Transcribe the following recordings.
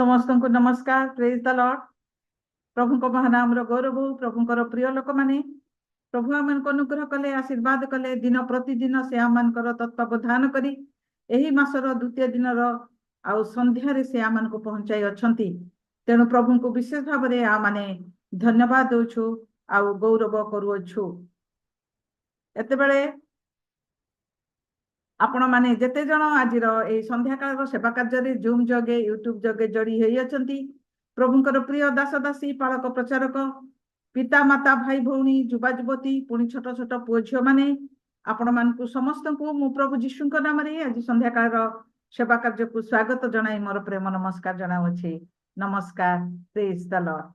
ସମସ୍ତଙ୍କୁ ନମସ୍କାର। ପ୍ରେଜ ଦ ଲର୍ଡ। ପ୍ରଭୁଙ୍କ ମହାନାମର ଗୌରବ ହଉ। ପ୍ରଭୁଙ୍କର ପ୍ରିୟ ଲୋକମାନେ, ପ୍ରଭୁ ଆମମାନଙ୍କୁ ଅନୁଗ୍ରହ କଲେ, ଆଶୀର୍ବାଦ କଲେ। ଦିନ ପ୍ରତିଦିନ ସେ ଆମମାନଙ୍କର ତତ୍ତ୍ୱାବଧାନ କରି ଏହି ମାସର ଦ୍ୱିତୀୟ ଦିନର ଆଉ ସନ୍ଧ୍ୟାରେ ସେ ଆମମାନଙ୍କୁ ପହଞ୍ଚାଇ ଅଛନ୍ତି। ତେଣୁ ପ୍ରଭୁଙ୍କୁ ବିଶେଷ ଭାବରେ ଆମମାନେ ଧନ୍ୟବାଦ ଦଉଛୁ ଆଉ ଗୌରବ କରୁଅଛୁ। ଏତେବେଳେ ଆପଣମାନେ ଯେତେ ଜଣ ଆଜିର ଏଇ ସନ୍ଧ୍ୟାକାଳର ସେବା କାର୍ଯ୍ୟରେ ଜୁମ୍ ଯୋଗେ, ୟୁଟ୍ୟୁବ ଯୋଗେ ଯୋଡ଼ି ହୋଇଅଛନ୍ତି, ପ୍ରଭୁଙ୍କର ପ୍ରିୟ ଦାସ ଦାସୀ, ପାଳକ ପ୍ରଚାରକ, ପିତା ମାତା, ଭାଇ ଭଉଣୀ, ଯୁବା ଯୁବତୀ, ପୁଣି ଛୋଟ ଛୋଟ ପୁଅ ଝିଅମାନେ, ଆପଣମାନଙ୍କୁ ସମସ୍ତଙ୍କୁ ମୁଁ ପ୍ରଭୁ ଯୀଶୁଙ୍କ ନାମରେ ଆଜି ସନ୍ଧ୍ୟାକାଳର ସେବା କାର୍ଯ୍ୟକୁ ସ୍ୱାଗତ ଜଣାଇ ମୋର ପ୍ରେମ ନମସ୍କାର ଜଣାଉଅଛି। ନମସ୍କାର। ପ୍ରେଜ ଦ ଲର୍ଡ।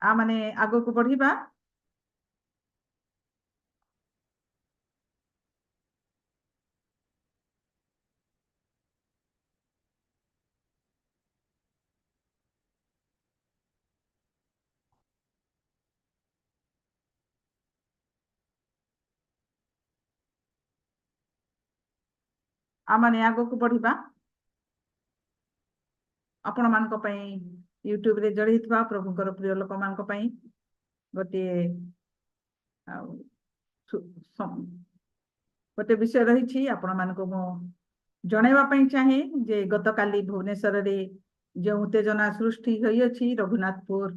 ମାନେ ଆଗକୁ ବଢିବା। ଆମମାନେ ଆଗକୁ ବଢିବା। ଆପଣମାନଙ୍କ ପାଇଁ, ୟୁଟ୍ୟୁବରେ ଯୋଡ଼ି ହେଇଥିବା ପ୍ରଭୁଙ୍କର ପ୍ରିୟ ଲୋକମାନଙ୍କ ପାଇଁ ଗୋଟିଏ ଆଉ ଗୋଟେ ବିଷୟ ରହିଛି। ଆପଣମାନଙ୍କୁ ମୁଁ ଜଣାଇବା ପାଇଁ ଚାହେଁ ଯେ ଗତକାଲି ଭୁବନେଶ୍ୱରରେ ଯେଉଁ ଉତ୍ତେଜନା ସୃଷ୍ଟି ହୋଇଅଛି, ରଘୁନାଥପୁର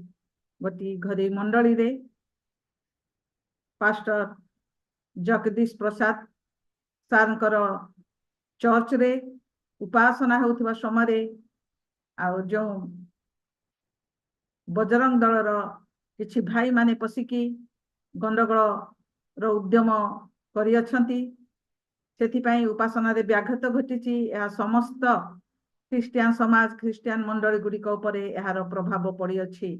ଗୋଟିଏ ଘରେ ମଣ୍ଡଳୀରେ ପାଷ୍ଟର ଜଗଦୀଶ ପ୍ରସାଦ ସାର୍ଙ୍କର ଚର୍ଚ୍ଚରେ ଉପାସନା ହେଉଥିବା ସମୟରେ ଆଉ ଯେଉଁ ବଜରଙ୍ଗ ଦଳର କିଛି ଭାଇମାନେ ପଶିକି ଗଣ୍ଡଗୋଳର ଉଦ୍ୟମ କରିଅଛନ୍ତି, ସେଥିପାଇଁ ଉପାସନାରେ ବ୍ୟାଘାତ ଘଟିଛି। ଏହା ସମସ୍ତ ଖ୍ରୀଷ୍ଟିଆନ ସମାଜ, ଖ୍ରୀଷ୍ଟିଆନ ମଣ୍ଡଳୀ ଗୁଡ଼ିକ ଉପରେ ଏହାର ପ୍ରଭାବ ପଡ଼ିଅଛି।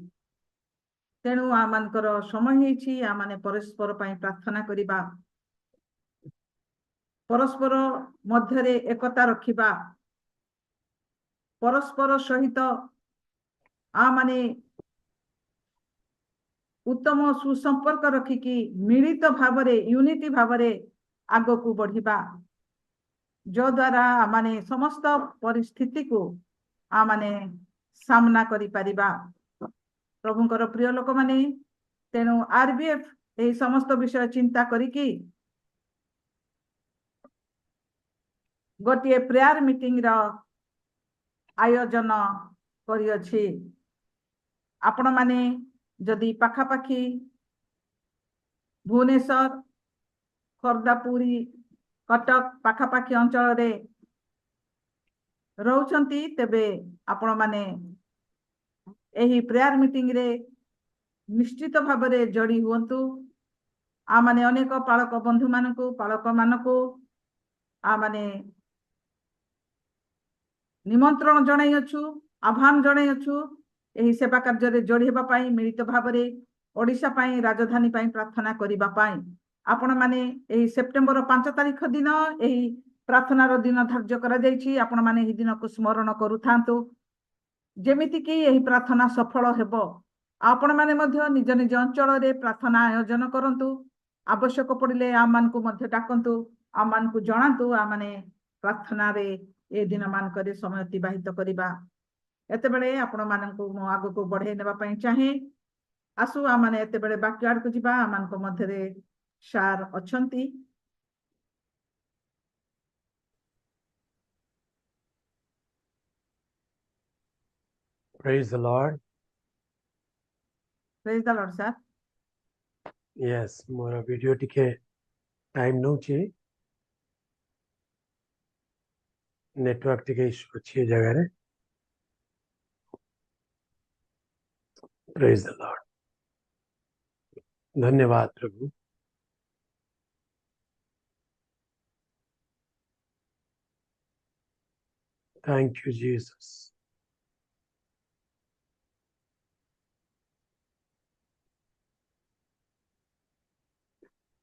ତେଣୁ ଆମମାନଙ୍କର ସମୟ ହେଇଛି ଆମମାନେ ପରସ୍ପର ପାଇଁ ପ୍ରାର୍ଥନା କରିବା, ପରସ୍ପର ମଧ୍ୟରେ ଏକତା ରଖିବା, ପରସ୍ପର ସହିତ ଆମମାନେ ଉତ୍ତମ ସୁସମ୍ପର୍କ ରଖିକି ମିଳିତ ଭାବରେ, ୟୁନିଟି ଭାବରେ ଆଗକୁ ବଢିବା, ଯଦ୍ୱାରା ଆମମାନେ ସମସ୍ତ ପରିସ୍ଥିତିକୁ ଆମମାନେ ସାମ୍ନା କରିପାରିବା। ପ୍ରଭୁଙ୍କର ପ୍ରିୟ ଲୋକମାନେ, ତେଣୁ ଆରବିଏଫ ଏହି ସମସ୍ତ ବିଷୟ ଚିନ୍ତା କରିକି ଗୋଟିଏ ପ୍ରେୟାର ମିଟିଂର ଆୟୋଜନ କରିଅଛି। ଆପଣମାନେ ଯଦି ପାଖାପାଖି ଭୁବନେଶ୍ୱର, ଖୋର୍ଦ୍ଧା, ପୁରୀ, କଟକ ପାଖାପାଖି ଅଞ୍ଚଳରେ ରହୁଛନ୍ତି, ତେବେ ଆପଣମାନେ ଏହି ପ୍ରେୟାର ମିଟିଂରେ ନିଶ୍ଚିତ ଭାବରେ ଯୋଡ଼ି ହୁଅନ୍ତୁ। ଆମମାନେ ଅନେକ ପାଳକ ବନ୍ଧୁମାନଙ୍କୁ, ପାଳକମାନଙ୍କୁ ଆମମାନେ ନିମନ୍ତ୍ରଣ ଜଣାଇଅଛୁ, ଆହ୍ୱାନ ଜଣାଇଅଛୁ ଏହି ସେବା କାର୍ଯ୍ୟରେ ଯୋଡ଼ି ହେବା ପାଇଁ, ମିଳିତ ଭାବରେ ଓଡ଼ିଶା ପାଇଁ, ରାଜଧାନୀ ପାଇଁ ପ୍ରାର୍ଥନା କରିବା ପାଇଁ। ଆପଣମାନେ ଏହି ସେପ୍ଟେମ୍ବର 5 ତାରିଖ ଦିନ ଏହି ପ୍ରାର୍ଥନାର ଦିନ ଧାର୍ଯ୍ୟ କରାଯାଇଛି। ଆପଣମାନେ ଏହି ଦିନକୁ ସ୍ମରଣ କରୁଥାନ୍ତୁ, ଯେମିତିକି ଏହି ପ୍ରାର୍ଥନା ସଫଳ ହେବ। ଆପଣମାନେ ମଧ୍ୟ ନିଜ ନିଜ ଅଞ୍ଚଳରେ ପ୍ରାର୍ଥନା ଆୟୋଜନ କରନ୍ତୁ। ଆବଶ୍ୟକ ପଡ଼ିଲେ ଆମମାନଙ୍କୁ ମଧ୍ୟ ଡାକନ୍ତୁ, ଆମମାନଙ୍କୁ ଜଣାନ୍ତୁ। ଆମମାନେ ପ୍ରାର୍ଥନାରେ ଏ ଦିନମାନଙ୍କରେ ସମୟ ଅତିବାହିତ କରିବା। ଏତେବେଳେ ଆପଣମାନଙ୍କୁ ମୁଁ ଆଗକୁ ବଢେଇ ନେବା ପାଇଁ ଚାହେଁ। ଆସୁ ଆମମାନେ ଏତେବେଳେ ବାକ୍ୟ ଆଡ଼କୁ ଯିବା। ଆମମାନଙ୍କ ମଧ୍ୟରେ ସାର୍ ଅଛନ୍ତି। Praise the Lord. Praise the Lord, sir. Yes, ମୋର ଭିଡିଓ ଟିକେ ଟାଇମ୍ ନଉଛି, ନେଟୱାର୍କ ଟିକେ ଇସ୍ୟୁ ଅଛି ଏ ଜାଗାରେ। Praise the Lord. ଧନ୍ୟବାଦ ପ୍ରଭୁ। Thank you, Jesus.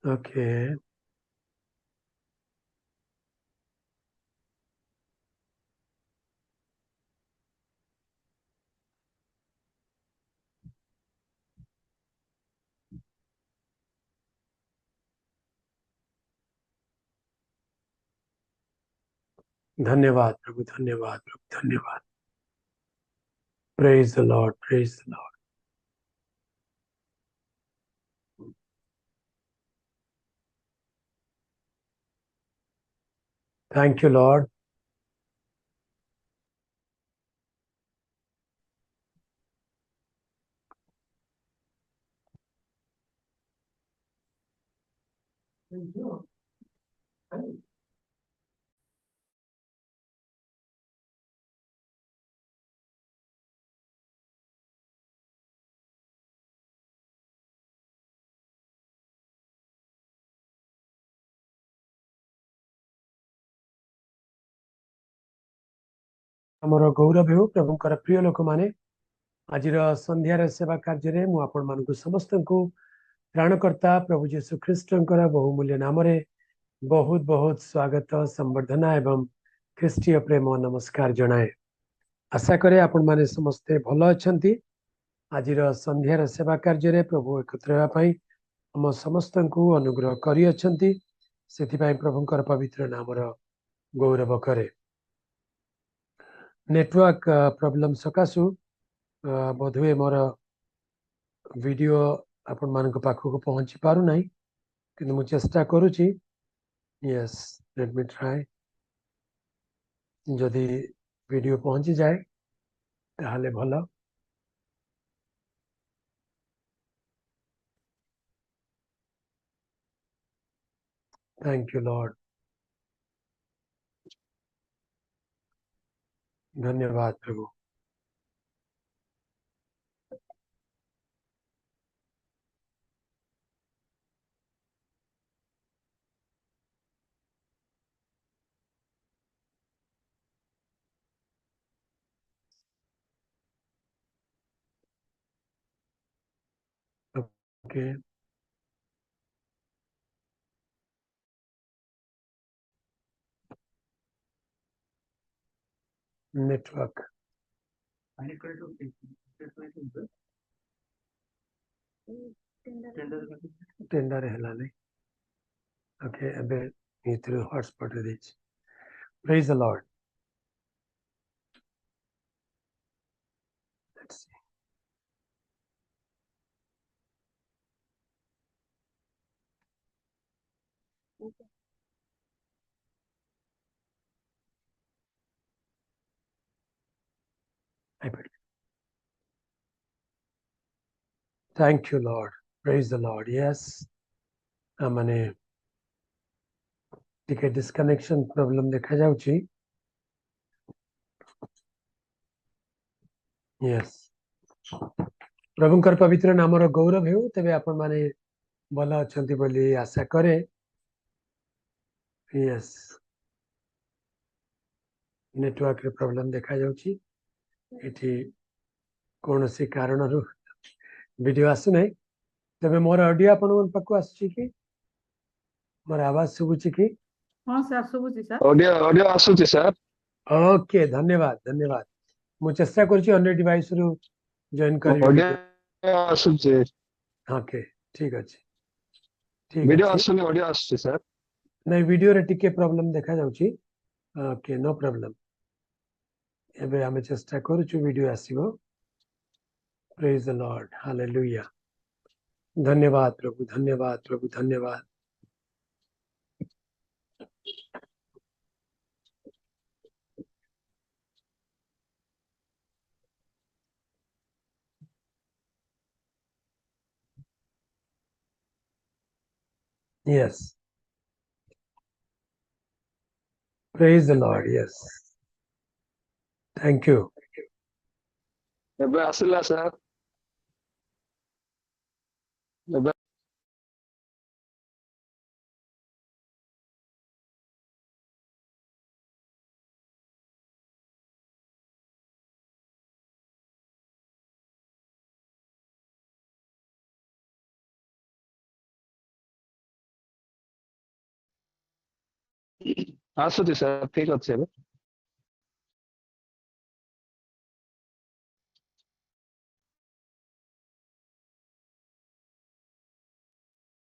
Okay. ଧନ୍ୟବାଦ ପ୍ରଭୁ, ଧନ୍ୟବାଦ ପ୍ରଭୁ, ଧନ୍ୟବାଦ। Praise the Lord, praise the Lord. Thank you, Lord. ଆମର ଗୌରବ ହେଉ। ପ୍ରଭୁଙ୍କର ପ୍ରିୟ ଲୋକମାନେ, ଆଜିର ସନ୍ଧ୍ୟାର ସେବା କାର୍ଯ୍ୟରେ ମୁଁ ଆପଣମାନଙ୍କୁ ସମସ୍ତଙ୍କୁ ତ୍ରାଣକର୍ତ୍ତା ପ୍ରଭୁ ଯୀଶୁ ଖ୍ରୀଷ୍ଟଙ୍କର ବହୁମୂଲ୍ୟ ନାମରେ ବହୁତ ବହୁତ ସ୍ୱାଗତ, ସମ୍ବର୍ଦ୍ଧନା ଏବଂ ଖ୍ରୀଷ୍ଟୀୟ ପ୍ରେମ ନମସ୍କାର ଜଣାଏ। ଆଶା କରେ ଆପଣମାନେ ସମସ୍ତେ ଭଲ ଅଛନ୍ତି। ଆଜିର ସନ୍ଧ୍ୟାର ସେବା କାର୍ଯ୍ୟରେ ପ୍ରଭୁ ଏକତ୍ର ହେବା ପାଇଁ ଆମ ସମସ୍ତଙ୍କୁ ଅନୁଗ୍ରହ କରିଅଛନ୍ତି, ସେଥିପାଇଁ ପ୍ରଭୁଙ୍କର ପବିତ୍ର ନାମର ଗୌରବ କରେ। ନେଟୱାର୍କ ପ୍ରୋବ୍ଲେମ ସକାଶୁ ବୋଧହୁଏ ମୋର ଭିଡ଼ିଓ ଆପଣମାନଙ୍କ ପାଖକୁ ପହଞ୍ଚି ପାରୁନାହିଁ, କିନ୍ତୁ ମୁଁ ଚେଷ୍ଟା କରୁଛି। Yes, let me try. ଯଦି ଭିଡ଼ିଓ ପହଞ୍ଚିଯାଏ ତାହେଲେ ଭଲ। Thank you Lord. ଧନ୍ୟବାଦ ପ୍ରଭୁ। ଓକେ, ନେଟୱାର୍କ ଟେଣ୍ଡର ହେଲାନି। ଓକେ, ଏବେ ଏଥିରୁ ହଟସ୍ପଟରେ ଦେଇଛି। Praise the Lord. Let's see. Thank you, Lord. Praise the Lord. Yes. ମାନେ ଟିକେ ଡିସକନେକ୍ସନ ପ୍ରୋବ୍ଲେମ ଦେଖାଯାଉଛି। ୟେସ୍, ପ୍ରଭୁଙ୍କର ପବିତ୍ର ନାମର ଗୌରବ ହେଉ। ତେବେ ଆପଣମାନେ ଭଲ ଅଛନ୍ତି ବୋଲି ଆଶା କରେ। ୟେସ୍, ନେଟୱାର୍କରେ ପ୍ରୋବ୍ଲେମ ଦେଖାଯାଉଛି। ଏଠି କୌଣସି କାରଣରୁ ଭିଡ଼ିଓ ଆସୁନାହିଁ। ତେବେ ମୋର ଅଡିଓ ଆପଣଙ୍କ ପାଖକୁ ଆସୁଛି କି? ମୋର ଆବାଜ ଶୁଭୁଛି କି? ହଁ ସାର୍, ଶୁଭୁଛି ସାର୍। ଅଡିଓ ଅଡିଓ ଆସୁଛି ସାର୍। ଓକେ, ଧନ୍ୟବାଦ, ଧନ୍ୟବାଦ। ମୁଁ ଚେଷ୍ଟା କରୁଛି ଅନ୍ୟ ଡିଭାଇସରୁ ଜଏନ୍ କରିବି। ଅଡିଓ ଆସୁଛି। ଓକେ, ଠିକ ଅଛି, ଠିକ ଭିଡିଓ ଅଛି। ଆସୁନି, ଅଡିଓ ଆସୁଛି ସାର୍। ନାଇଁ, ଭିଡ଼ିଓରେ ଟିକେ ପ୍ରୋବ୍ଲେମ ଦେଖାଯାଉଛି। Okay, no problem. ଏବେ ଆମେ ଚେଷ୍ଟା କରୁଛୁ, ଭିଡ଼ିଓ ଆସିବ। Praise the Lord. Hallelujah. ଧନ୍ୟବାଦ ପ୍ରଭୁ, ଧନ୍ୟବାଦ ପ୍ରଭୁ, ଧନ୍ୟବାଦ। Yes. Praise the Lord. Yes. Thank you. ଏବେ ଆସିଲା ସାର୍, ଏବେ। ଆସୁଛି ସାର୍, ଠିକ ଅଛି ଏବେ।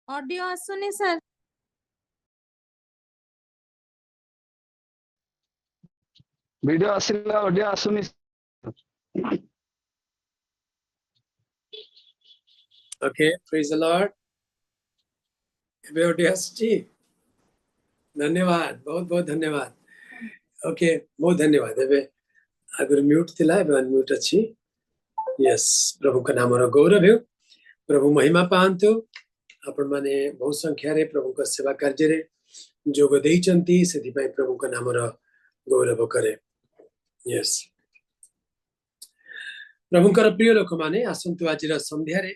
ଅଡିଓ ଆସୁନି ସାର୍। ଭିଡିଓ ଆସିଲା, ଅଡିଓ ଆସୁନି। Okay, praise the Lord. ଏବେ ଅଡିଓ ଆସୁଛି। ଧନ୍ୟବାଦ, ବହୁତ ବହୁତ ଧନ୍ୟବାଦ। ଓକେ, ବହୁତ ଧନ୍ୟବାଦ। ଏବେ ଆଗରୁ ମ୍ୟୁଟ ଥିଲା, ଏବେ ଅନମ୍ୟୁଟ ଅଛି। ୟେସ୍, ପ୍ରଭୁଙ୍କ ନାମର ଗୌରବ ହେଉ, ପ୍ରଭୁ ମହିମା ପାଆନ୍ତୁ। ଆପଣମାନେ ବହୁ ସଂଖ୍ୟାରେ ପ୍ରଭୁଙ୍କ ସେବା କାର୍ଯ୍ୟରେ ଯୋଗ ଦେଇଛନ୍ତି, ସେଥିପାଇଁ ପ୍ରଭୁଙ୍କ ନାମର ଗୌରବ କରେ। ୟେସ୍, ପ୍ରଭୁଙ୍କର ପ୍ରିୟ ଲୋକମାନେ, ଆସନ୍ତୁ ଆଜିର ସନ୍ଧ୍ୟାରେ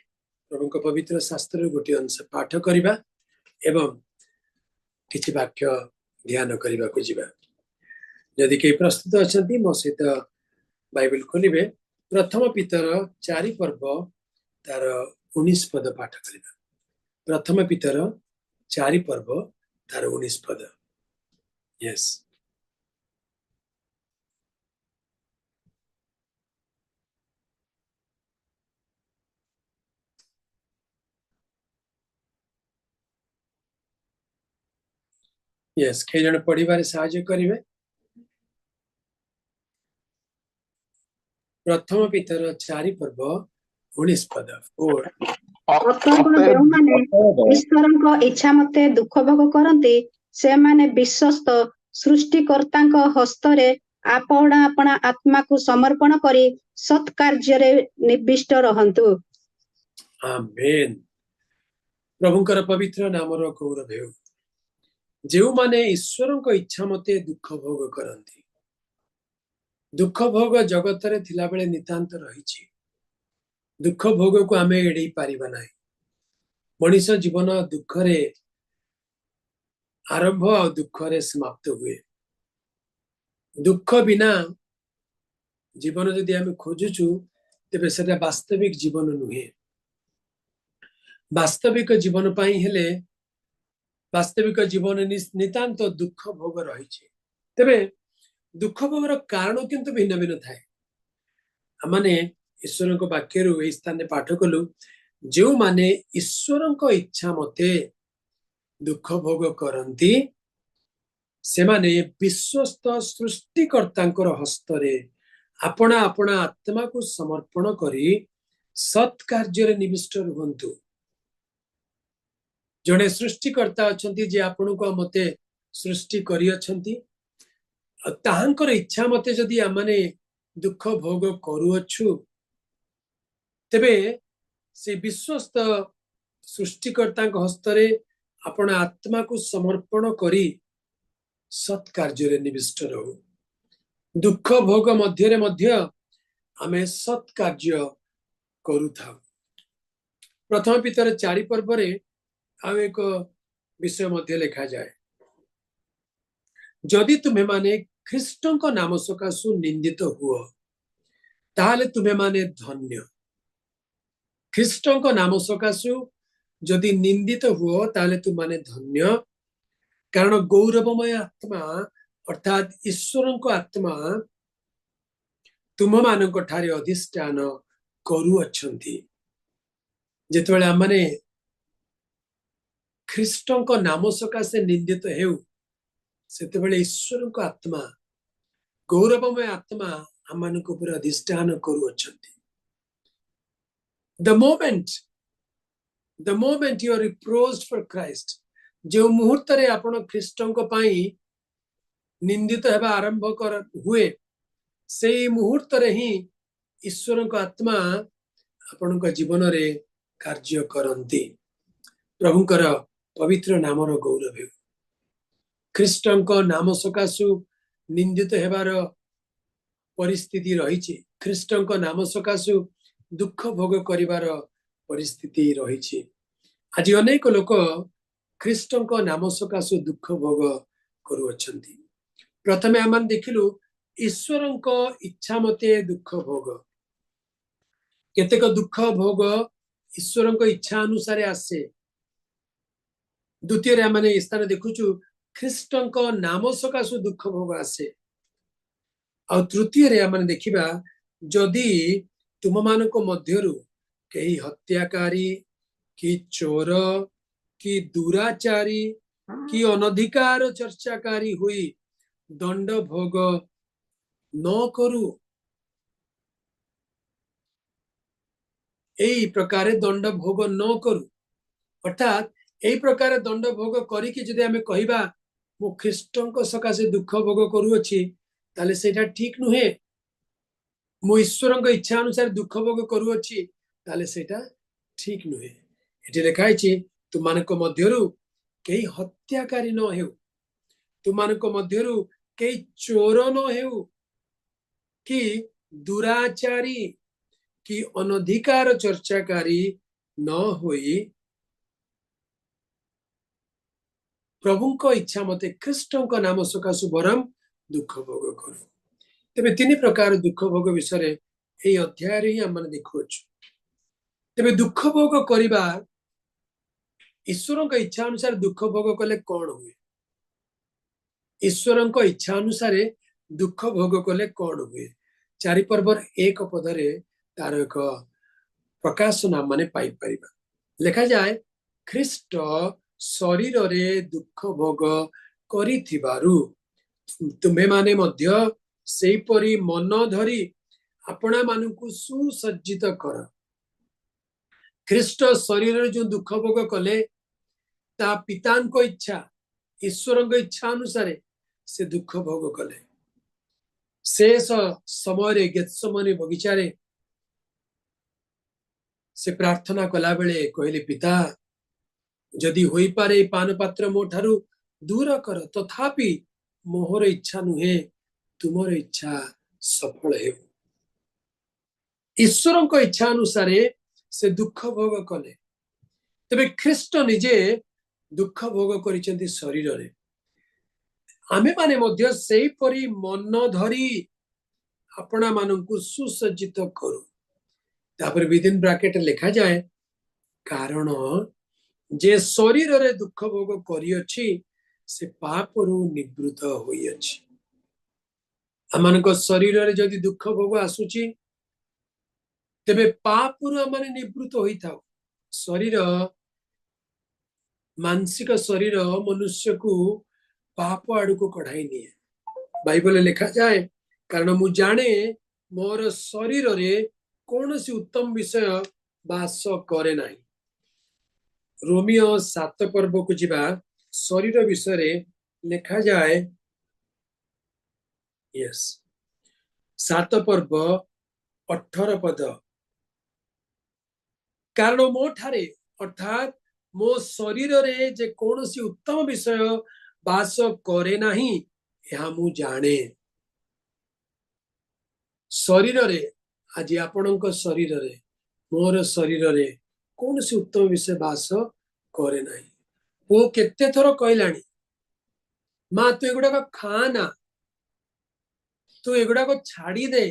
ପ୍ରଭୁଙ୍କ ପବିତ୍ର ଶାସ୍ତ୍ରରୁ ଗୋଟିଏ ଅଂଶ ପାଠ କରିବା ଏବଂ କିଛି ବାକ୍ୟ ଧ୍ୟାନ କରିବାକୁ ଯିବା। ଯଦି କେହି ପ୍ରସ୍ତୁତ ଅଛନ୍ତି, ମୋ ସହିତ ବାଇବେଲ ଖୋଲିବେ। ପ୍ରଥମ ପିତର 4 ପର୍ବ ତାର 19 ପଦ ପାଠ କରିବା। ପ୍ରଥମ ପିତର 4 ପର୍ବ ତାର 19 ପଦ। ୟେସ୍। ୟେସ୍, କେହି ଜଣେ ପଢିବାରେ ସାହାଯ୍ୟ କରିବେ? ପ୍ରଥମ ପିତର 4 ପର୍ବ 19 ପଦ। 4। ଅତଏବ ଯେଉଁମାନେ ଈଶ୍ୱରଙ୍କ ଇଚ୍ଛା ମତେ ଦୁଃଖ ଭୋଗ କରନ୍ତି, ସେମାନେ ବିଶ୍ୱସ୍ତ ସୃଷ୍ଟିକର୍ତ୍ତାଙ୍କ ହସ୍ତରେ ଆପଣା ଆପଣା ଆତ୍ମାକୁ ସମର୍ପଣ କରି ସତ୍ କାର୍ଯ୍ୟରେ ନିବିଷ୍ଟ ରହନ୍ତୁ। ଆମେନ୍। ପ୍ରଭୁଙ୍କର ପବିତ୍ର ନାମର ଗୌରବ ହେଉ। ଯେଉଁମାନେ ଈଶ୍ୱରଙ୍କ ଇଚ୍ଛା ମତେ ଦୁଃଖ ଭୋଗ କରନ୍ତି, ଦୁଃଖ ଭୋଗ ଜଗତରେ ଥିଲାବେଳେ ନିତାନ୍ତ ରହିଛି। ଦୁଃଖ ଭୋଗକୁ ଆମେ ଏଡେଇ ପାରିବା ନାହିଁ। ମଣିଷ ଜୀବନ ଦୁଃଖରେ ଆରମ୍ଭ ଆଉ ଦୁଃଖରେ ସମାପ୍ତ ହୁଏ। ଦୁଃଖ ବିନା ଜୀବନ ଯଦି ଆମେ ଖୋଜୁଛୁ, ତେବେ ସେଟା ବାସ୍ତବିକ ଜୀବନ ନୁହେଁ। ବାସ୍ତବିକ ଜୀବନ ପାଇଁ ହେଲେ ବାସ୍ତବିକ ଜୀବନ ନିତାନ୍ତ ଦୁଃଖ ଭୋଗ ରହିଛି। ତେବେ ଦୁଃଖ ଭୋଗର କାରଣ କିନ୍ତୁ ଭିନ୍ନ ଭିନ୍ନ ଥାଏ। ଆମମାନେ ଈଶ୍ୱରଙ୍କ ବାକ୍ୟରୁ ଏହି ସ୍ଥାନରେ ପାଠ କଲୁ, ଯେଉଁମାନେ ଈଶ୍ୱରଙ୍କ ଇଚ୍ଛା ମତେ ଦୁଃଖ ଭୋଗ କରନ୍ତି, ସେମାନେ ବିଶ୍ୱସ୍ତ ସୃଷ୍ଟିକର୍ତ୍ତାଙ୍କର ହସ୍ତରେ ଆପଣା ଆପଣା ଆତ୍ମାକୁ ସମର୍ପଣ କରି ସତ୍ କାର୍ଯ୍ୟରେ ନିବିଷ୍ଟ ରୁହନ୍ତୁ। ଜଣେ ସୃଷ୍ଟିକର୍ତ୍ତା ଅଛନ୍ତି, ଯିଏ ଆପଣଙ୍କୁ ଆଉ ମତେ ସୃଷ୍ଟି କରିଅଛନ୍ତି, ଆଉ ତାହାଙ୍କର ଇଚ୍ଛା ମତେ ଯଦି ଆମମାନେ ଦୁଃଖ ଭୋଗ କରୁଅଛୁ, ତେବେ ସେ ବିଶ୍ୱସ୍ତ ସୃଷ୍ଟିକର୍ତ୍ତାଙ୍କ ହସ୍ତରେ ଆପଣ ଆତ୍ମାକୁ ସମର୍ପଣ କରି ସତ୍ କାର୍ଯ୍ୟରେ ନିବିଷ୍ଟ ରହୁ। ଦୁଃଖ ଭୋଗ ମଧ୍ୟରେ ମଧ୍ୟ ଆମେ ସତ୍ କାର୍ଯ୍ୟ କରୁଥାଉ। ପ୍ରଥମ ପିତର 4 ପର୍ବରେ ଆଉ ଏକ ବିଷୟ ମଧ୍ୟ ଲେଖାଯାଏ, ଯଦି ତୁମେମାନେ ଖ୍ରୀଷ୍ଟଙ୍କ ନାମ ସକାଶୁ ନିନ୍ଦିତ ହୁଅ, ତାହେଲେ ତୁମେମାନେ ଧନ୍ୟ। ଖ୍ରୀଷ୍ଟଙ୍କ ନାମ ସକାଶୁ ଯଦି ନିନ୍ଦିତ ହୁଅ, ତାହେଲେ ତୁମମାନେ ଧନ୍ୟ, କାରଣ ଗୌରବମୟ ଆତ୍ମା ଅର୍ଥାତ୍ ଈଶ୍ୱରଙ୍କ ଆତ୍ମା ତୁମମାନଙ୍କ ଠାରେ ଅଧିଷ୍ଠାନ କରୁଅଛନ୍ତି। ଯେତେବେଳେ ଆମମାନେ ଖ୍ରୀଷ୍ଟଙ୍କ ନାମ ସକାଶେ ନିନ୍ଦିତ ହେଉ, ସେତେବେଳେ ଈଶ୍ୱରଙ୍କ ଆତ୍ମା, ଗୌରବମୟ ଆତ୍ମା ଆମମାନଙ୍କ ଉପରେ ଅଧିଷ୍ଠାନ କରୁଅଛନ୍ତି। The moment you are reproached for Christ, ଯେଉଁ ମୁହୂର୍ତ୍ତରେ ଆପଣ ଖ୍ରୀଷ୍ଟଙ୍କ ପାଇଁ ନିନ୍ଦିତ ହେବା ଆରମ୍ଭ ହୁଏ, ସେଇ ମୁହୂର୍ତ୍ତରେ ହିଁ ଈଶ୍ୱରଙ୍କ ଆତ୍ମା ଆପଣଙ୍କ ଜୀବନରେ କାର୍ଯ୍ୟ କରନ୍ତି। ପ୍ରଭୁଙ୍କର ପବିତ୍ର ନାମର ଗୌରବ ହେଉ। ଖ୍ରୀଷ୍ଟଙ୍କ ନାମ ସକାଶୁ ନିନ୍ଦିତ ହେବାର ପରିସ୍ଥିତି ରହିଛି, ଖ୍ରୀଷ୍ଟଙ୍କ ନାମ ସକାଶୁ ଦୁଃଖ ଭୋଗ କରିବାର ପରିସ୍ଥିତି ରହିଛି। ଆଜି ଅନେକ ଲୋକ ଖ୍ରୀଷ୍ଟଙ୍କ ନାମ ସକାଶୁ ଦୁଃଖ ଭୋଗ କରୁଅଛନ୍ତି। ପ୍ରଥମେ ଆମେ ଦେଖିଲୁ ଈଶ୍ୱରଙ୍କ ଇଚ୍ଛା ମତେ ଦୁଃଖ ଭୋଗ। କେତେକ ଦୁଃଖ ଭୋଗ ଈଶ୍ୱରଙ୍କ ଇଚ୍ଛା ଅନୁସାରେ ଆସେ। ଦ୍ୱିତୀୟରେ ଆମେ ଏ ସ୍ଥାନ ଦେଖୁଛୁ ଖ୍ରୀଷ୍ଟଙ୍କ ନାମ ସକାଶୁ ଦୁଃଖ ଭୋଗ ଆସେ। ଆଉ ତୃତୀୟରେ ଆମେ ଦେଖିବା, ଯଦି ତୁମମାନଙ୍କ ମଧ୍ୟରୁ କେହି ହତ୍ୟାକାରୀ କି ଚୋର କି ଦୁରାଚାରୀ କି ଅନଧିକାର ଚର୍ଚ୍ଚାକାରୀ ହୋଇ ଦଣ୍ଡ ଭୋଗ ନ କରୁ, ଏଇ ପ୍ରକାରେ ଦଣ୍ଡ ଭୋଗ ନ କରୁ। ଅର୍ଥାତ୍ ଏଇ ପ୍ରକାର ଦଣ୍ଡ ଭୋଗ କରିକି ଯଦି ଆମେ କହିବା ମୁଁ ଖ୍ରୀଷ୍ଟଙ୍କ ସକାଶେ ଦୁଃଖ ଭୋଗ କରୁଅଛି, ତାହେଲେ ସେଇଟା ଠିକ ନୁହେଁ। ମୁଁ ଈଶ୍ୱରଙ୍କ ଇଚ୍ଛା ଅନୁସାରେ ଦୁଃଖ ଭୋଗ କରୁଅଛି, ତାହେଲେ ସେଇଟା ଠିକ ନୁହେଁ। ଏଠି ଲେଖା ହେଇଛି, ତୁମାନଙ୍କ ମଧ୍ୟରୁ କେହି ହତ୍ୟାକାରୀ ନ ହେଉ, ତୁମାନଙ୍କ ମଧ୍ୟରୁ କେହି ଚୋର ନ ହେଉ, କି ଦୁରାଚାରୀ କି ଅନଧିକାର ଚର୍ଚ୍ଚାକାରୀ ନ ହୋଇ ପ୍ରଭୁଙ୍କ ଇଚ୍ଛା ମତେ ଖ୍ରୀଷ୍ଟଙ୍କ ନାମ ସକାଶୁ ବରଂ ଦୁଃଖ ଭୋଗ କରୁ। ତେବେ ତିନି ପ୍ରକାର ଦୁଃଖ ଭୋଗ ବିଷୟରେ ଏଇ ଅଧ୍ୟାୟରେ ହିଁ ଆମମାନେ ଦେଖୁଅଛୁ। ତେବେ ଦୁଃଖ ଭୋଗ କରିବା, ଈଶ୍ୱରଙ୍କ ଇଚ୍ଛା ଅନୁସାରେ ଦୁଃଖ ଭୋଗ କଲେ କଣ ହୁଏ? ଈଶ୍ୱରଙ୍କ ଇଚ୍ଛା ଅନୁସାରେ ଦୁଃଖ ଭୋଗ କଲେ କଣ ହୁଏ? 4 ପର୍ବର 1 ପଦରେ ତାର ଏକ ପ୍ରକାଶନ ଆମମାନେ ପାଇପାରିବା। ଲେଖାଯାଏ, ଖ୍ରୀଷ୍ଟ ଶରୀରରେ ଦୁଃଖ ଭୋଗ କରିଥିବାରୁ ତୁମ୍ଭେମାନେ ମଧ୍ୟ ସେହିପରି ମନ ଧରି ଆପଣାମାନଙ୍କୁ ସୁସଜ୍ଜିତ କର। ଖ୍ରୀଷ୍ଟ ଶରୀରରେ ଯୋଉ ଦୁଃଖ ଭୋଗ କଲେ, ତା ପିତାଙ୍କ ଇଚ୍ଛା, ଈଶ୍ୱରଙ୍କ ଇଚ୍ଛା ଅନୁସାରେ ସେ ଦୁଃଖ ଭୋଗ କଲେ। ଶେଷ ସମୟରେ ଗେତ୍ସେମନୀ ବଗିଚାରେ ସେ ପ୍ରାର୍ଥନା କଲାବେଳେ କହିଲେ, ପିତା, ଯଦି ହୋଇପାରେ ଏଇ ପାନପାତ୍ର ମୋ ଠାରୁ ଦୂର କର, ତଥାପି ମୋହର ଇଚ୍ଛା ନୁହେଁ, ତୁମର ଇଚ୍ଛା ସଫଳ ହେଉ। ଈଶ୍ୱରଙ୍କ ଇଚ୍ଛା ଅନୁସାରେ ସେ ଦୁଃଖ ଭୋଗ କଲେ। ତେବେ ଖ୍ରୀଷ୍ଟ ନିଜେ ଦୁଃଖ ଭୋଗ କରିଛନ୍ତି ଶରୀରରେ। ଆମେମାନେ ମଧ୍ୟ ସେହିପରି ମନ ଧରି ଆପଣାମାନଙ୍କୁ ସୁସଜ୍ଜିତ କରୁ। ତାପରେ ୱିଦିନ୍ ବ୍ରାକେଟ ଲେଖାଯାଏ, କାରଣ ଯେ ଶରୀରରେ ଦୁଃଖ ଭୋଗ କରିଅଛି ସେ ପାପରୁ ନିବୃତ୍ତ ହୋଇଅଛି। ଆମମାନଙ୍କ ଶରୀରରେ ଯଦି ଦୁଃଖ ଭୋଗ ଆସୁଛି, ତେବେ ପାପରୁ ଆମମାନେ ନିବୃତ୍ତ ହୋଇଥାଉ। ଶରୀର, ମାନସିକ ଶରୀର ମନୁଷ୍ୟକୁ ପାପ ଆଡକୁ କଢାଇ ନିଏ। ବାଇବଲରେ ଲେଖାଯାଏ, କାରଣ ମୁଁ ଜାଣେ ମୋର ଶରୀରରେ କୌଣସି ଉତ୍ତମ ବିଷୟ ବାସ କରେ ନାହିଁ। ରୋମିଓ 7 ପର୍ବକୁ ଯିବା, ଶରୀର ବିଷୟରେ ଲେଖାଯାଏ, 7 ପର୍ବ 18 ପଦ, କାରଣ ମୋ ଠାରେ ଅର୍ଥାତ୍ ମୋ ଶରୀରରେ ଯେ କୌଣସି ଉତ୍ତମ ବିଷୟ ବାସ କରେ ନାହିଁ, ଏହା ମୁଁ ଜାଣେ। ଶରୀରରେ, ଆଜି ଆପଣଙ୍କ ଶରୀରରେ, ମୋର ଶରୀରରେ କୌଣସି ଉତ୍ତମ ବିଷୟ ବାସ କରେ ନାହିଁ। ପୁଅ କେତେ ଥର କହିଲାଣି, ମା ତୁ ଏଗୁଡାକ ଖା ନା, ତୁ ଏଗୁଡାକ ଛାଡି ଦେ,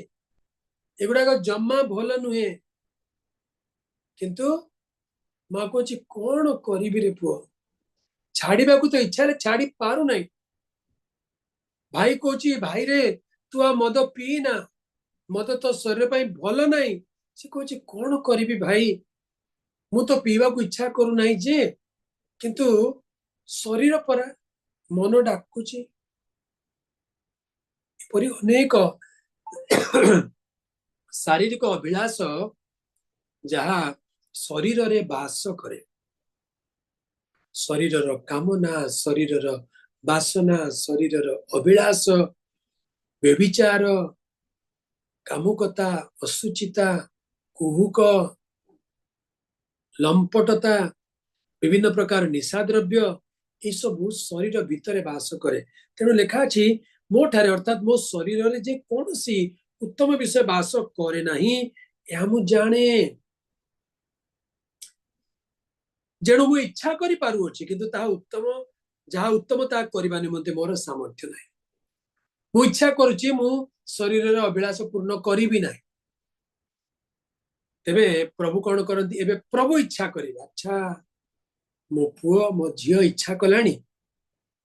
ଏଗୁଡାକ ଜମା ଭଲ ନୁହେଁ। କିନ୍ତୁ ମା କହୁଛି, କଣ କରିବି ରେ ପୁଅ, ଛାଡିବାକୁ ତ ଇଚ୍ଛା ହେଲେ ଛାଡି ପାରୁନାହିଁ। ଭାଇ କହୁଛି, ଭାଇରେ ତୁ ଆଉ ମଦ ପିଇନା, ମଦ ତୋ ଶରୀର ପାଇଁ ଭଲ ନାହିଁ। ସେ କହୁଛି, କଣ କରିବି ଭାଇ, ମୁଁ ତ ପିଇବାକୁ ଇଚ୍ଛା କରୁନାହିଁ ଯେ, କିନ୍ତୁ ଶରୀର ପରା ମନ ଡାକୁଛି। ଏପରି ଅନେକ ଶାରୀରିକ ଅଭିଳାଷ ଯାହା ଶରୀରରେ ବାସ କରେ, ଶରୀରର କାମନା, ଶରୀରର ବାସନା, ଶରୀରର ଅଭିଳାଷ, ବ୍ୟଭିଚାର, କାମୁକତା, ଅଶୁଚିତା, କୁହୁକ, ଲମ୍ପଟତା, ବିଭିନ୍ନ ପ୍ରକାର ନିଶାଦ୍ରବ୍ୟ, ଏସବୁ ଶରୀର ଭିତରେ ବାସ କରେ। ତେଣୁ ଲେଖା ଅଛି, ମୋ ଠାରେ ଅର୍ଥାତ୍ ମୋ ଶରୀରରେ ଯେ କୌଣସି ଉତ୍ତମ ବିଷୟ ବାସ କରେ ନାହିଁ, ଏହା ମୁଁ ଜାଣେ। ଯେଣୁ ମୁଁ ଇଚ୍ଛା କରିପାରୁଅଛି, କିନ୍ତୁ ତାହା ଉତ୍ତମ, ଯାହା ଉତ୍ତମ ତାହା କରିବା ନିମନ୍ତେ ମୋର ସାମର୍ଥ୍ୟ ନାହିଁ। ମୁଁ ଇଚ୍ଛା କରୁଛି, ମୁଁ ଶରୀରର ଅଭିଳାଷ ପୂର୍ଣ୍ଣ କରିବି ନାହିଁ। ତେବେ ପ୍ରଭୁ କଣ କରନ୍ତି? ଏବେ ପ୍ରଭୁ ଇଚ୍ଛା କରିବେ, ଆଚ୍ଛା ମୋ ପୁଅ ମୋ ଝିଅ ଇଚ୍ଛା କଲାଣି